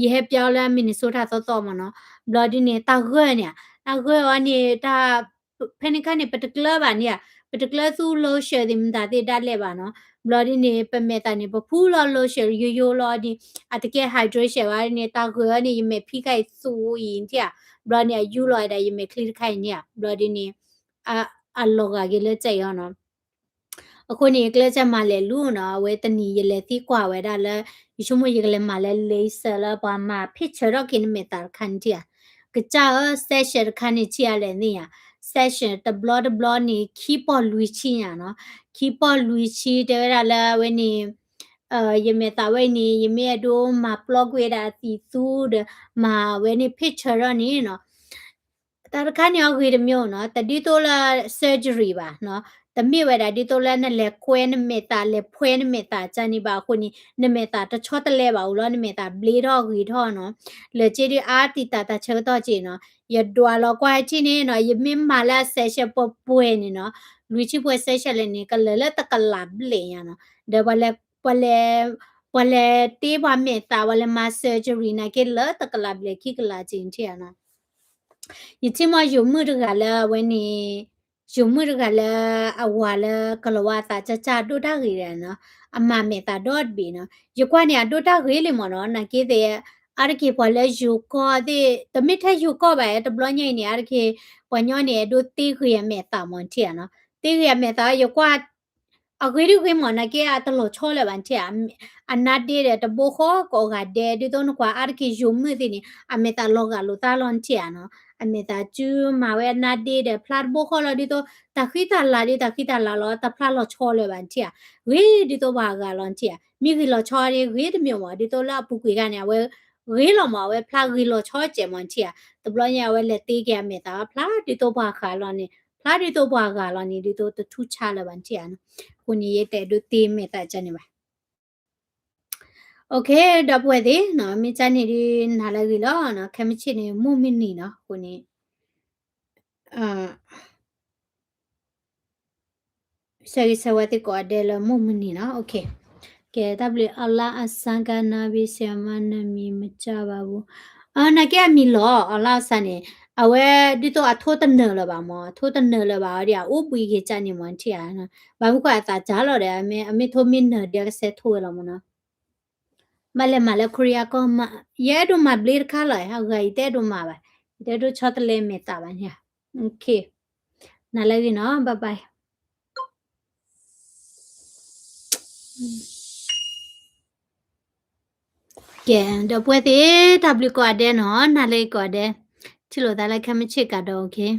ယဟဲပျီလၢ Minnesota သီသီမ့ၢ်နီၤ. ဘျီဒ်န့ၣ် တၢ်ဂၢၢ်န့ၣ်, တၢ်ဂၢၢ်အီၤန့ၣ် တၢ် ဖဲန့ၣ်ခါန့ၣ် ပတကျၢၤဘၣ်န့ၣ်ဧါ, ပတကျၢၤသူ lotion သ့ၣ်မတၤသ့ၣ်ဒၣ်လဲာ်ဘၣ်နီၤ. ဘျီဒ်န့ၣ် ပမဲာ်သၣ်န့ၣ် ပဖူလီၤ lotion ယိယိလီၤဒ်န့ၣ် အတကဲ hydration ဘၣ်န့ၣ် တၢ်ဂၢၢ်အီၤန့ၣ် ယမဲာ်ဖံးခါအံၤသူအံၤန့ၣ်ထံၣ်ဧါ. ဘျီန့ၣ် အယူလီၤဝဲဒၣ်ယမဲာ်ချံတခါအံၤန့ၣ်ဧါ. ဘျီဒ်န့ၣ် အလီၤဂာ်က့ၤလၢကၠဲးအံၤနီၤ. အဃိန့ၣ် ယကျဲးစၢးမၤလဲၤလူၤနီၤ, အဝဲတနံၤယလဲၤသံကွၢ်ဝဲဒၣ်လၢ ယဆိကမိၣ်ယကလဲၤမၤလၢ laser လၢပှၤမၤဖ့ၣ်ဆၢထီၣ်က့ၤနမဲာ်သၣ်တခါန့ၣ်ထံၣ်ဧါ. ကစၢ်ဧၢ session တခါန့ၣ်ထံၣ်ဧါလဲၣ်န့ၣ်ဧါ. session တဘျီတဘျီန့ၣ် ခံပီၢ်လွံၢ်ဆံညါနီၤ. ခံပီၢ်လွံၢ်ဆံတဲဝဲဒၣ်လၢအဝဲန့ၣ် ယမဲာ်သၣ်ဝဲအံၤန့ၣ် ယမ့ၢ်အဲၣ်ဒိးမၤပျီကွံာ်ဝဲဒၣ်အသံၣ်သူဒီး မၤဝဲန့ၣ်ဖ့ၣ်ဆၢထီၣ်န့ၣ်နီၤ. တၢ်တခါန့ၣ် အဂ့ၤတမံၤနီၤ, တဒ်သိးလၢ surgery ဘၣ်နီၤ, တမ့ၢ်ဝဲဒၣ်ဒ်သိးလၢနလဲၤကွဲနမဲာ်သၣ် လဲၤဖှဲနမဲာ်သၣ်ကန့ၣ်ဘၣ်အဃိန့ၣ် နမဲာ်သၣ်တဆီတလဲဘၣ်အိၣ်လီၤ, နမဲာ်သၣ်ဘျ့ထီၣ်ဂ့ၤထီၣ်နီၤ, လၢာ်က့ဒုးအါတံာ်တာ်တၢ်ဆၢကတီၢ်က့နီၤ, ယဒွးလီၤကွၢ်ထံၣ်န့ၣ်နီၤ, ယမ့ၢ်မၤလၢအ session ပှဲၤပှဲၤန့ၣ်နီၤ, လွံၢ်ဆံပှဲၤ session လဲၣ်န့ၣ် ကလၢာ်လၢတကလးဘျဲၣ်ညါနီၤ, ဒီးပှၤလဲၤ ပှၤလဲၤ ပှၤလဲၤတ့ပှၤမဲာ်သၣ် ပှၤလဲၤမၤ surgery နာ်က့လၢတကလးဘျဲၣ်ခံကလးက့န့ၣ်ထံၣ်ဧါနီၤ. ယထံၣ်မီၢ်ယိၤမုၣ်တဂၤလၢအဝဲန့ၣ်, ယိၤမုၣ်တဂၤလၢအဝၤလၢကလီၤဝါအသးကၢ်ကၢ် အဒိၣ်တၢ်ဂ့ၤဒီးနီၤ, အမၤမဲာ်သၣ်ဒီတဘ့ၣ်နီၤ, ယကွၢ်န့ၣ် အဒိၣ်တၢ်ဂ့ၤလံမ့ၢ်နီၤ, နာ်က့သ့ၣ် အါတက့ၢ်ပှၤလၢယိၤကီၢ်သ့ၣ် တမ့ၢ်ထဲယိၤကီၢ်ဘၣ် တဘျီညါအံၤန့ၣ် အါတက့ၢ် ပှၤညီန့ၣ် အဲၣ်ဒိးတ့ဂ့ၤအမဲာ်သၣ်မ့ၢ်ထံၣ်ဧါနီၤ, တ့ဂ့ၤအမဲာ်သၣ် ယကွၢ် အဂ့ၤဒုးဂ့ၤမ့ၢ်နာ်က့ အတလီၤဆီလၢၤဘၣ်နထံၣ်ဧါ, အနါဒ့ဒီးတဘိဃီကိးဂၤဒဲး ဒ်သိးနကွၢ်အါတက့ၢ်ယိၤမုၣ်သ့ၣ်န့ၣ် အမဲာ်သၣ်လီၤဂာ်လိာ်သးလီၤနထံၣ်ဧါနီၤ, အမဲာ်သၣ်စုမၤဝဲအနါဒ့ဒီးဖျါတဘိဃီလီၤ ဒ်သိးတၢ်ဃံတၢ်လၤဒီးတၢ်ဃံတၢ်လၤလီၤ တဖျါလီၤဆီလၢၤဘၣ်နထံၣ်ဧါ, ဂ့ၤဒ်သိးပှၤအဂၤလီၤနထံၣ်ဧါ, မ့ၢ်ဂ့ၤလီၤဆီဒ်ဂ့ၤတမံၤမ့ၢ် ဒ်သိးလၢအပူၤကွံာ်ခါန့ၣ် အဝဲဂ့ၤလီၤမ့ၢ် အဝဲဖျါဂ့ၤလီၤဆီစဲးမ့ၢ်နထံၣ်ဧါ, တဘျီညါအဝဲလဲၤတ့က့ၤအမဲာ်သၣ် ဖျါဒ်သိးပှၤအဂၤလီၤန့ၣ် ဖျါဒ်သိးပှၤအဂၤလီၤန့ၣ် ဒ်သိးတထူၣ်ဆါလၢၤဘၣ်နထံၣ်ဧါနီၤ, အဃိန့ၣ် ယတအဲၣ်ဒိးတ့မဲာ်သၣ်ကန့ၣ်ဘၣ်. အိၣ်ခ့ ဒီပုၢ်ဝဲၢ်သ့ၣ်နီၤ, မ့ၢ်ကန့ၣ်ဒုးနၤလၢအဂ့ၤလီၤနီၤ, ခဲမုၢ်ဆ့ၣ်န့ၣ် မုၢ်မုၢ်နံၤနီၤ, အဃိန့ၣ် ဆၢဂ့ၤဆၢဝါသ့ၣ်ကိးဂၤဒဲးလၢမုၢ်မုၢ်နံၤနီၤ, အိၣ်ခ့, ကဲ တၢ်ဘျုး အလါအစါကနါဘ့ၣ် ဆရာမ နမံၤမတၤဘၣ်ဘူး, အနာ်က့အမံၤလီၤ အလါအစါန့ၣ်, အဝဲဒ်သိးအထိတနၢၤလၢၤဘၣ်မ့ၢ်, အထိတနၢၤလၢၤဘၣ်အီၤဒီး အအိၣ်ဘှံးက့ၤကန့ၣ်မ့ၢ်နထံၣ်ဧါ, ဘၣ်မနုၤဃိအသးစၢ်လီၤဒီး အမ့ၢ်ထိမ့ၢ်နၢၤဒီး အကဆဲးထိဝဲလီၤမ့ၢ်နီၤ. မ့ၢ်လဲၤမၤလၢ Korea ကီၢ်မး, ယအဲၣ်ဒိးမၤဘျ့တခါလီၤ, အဂၤအံၤတအဲၣ်ဒိးမၤဘၣ်, ယတအဲၣ်ဒိးဆီတလဲမဲာ်သၣ်ဘၣ်န့ၣ်ဧါ. နၤလၢအဂ့ၤနီၤ, bye bye. ကဲ ဒီပုၢ်ဝဲၢ်သ့ၣ် တၢ်ဘျုးကိးဂၤဒဲးနီၤ, နၤလၢအဂ့ၤကိးဂၤဒဲး, ထံၣ်လိာ်သးလၢခဲမုၢ်ဆ့ၣ်ကဒီး, အိၣ်ခ့.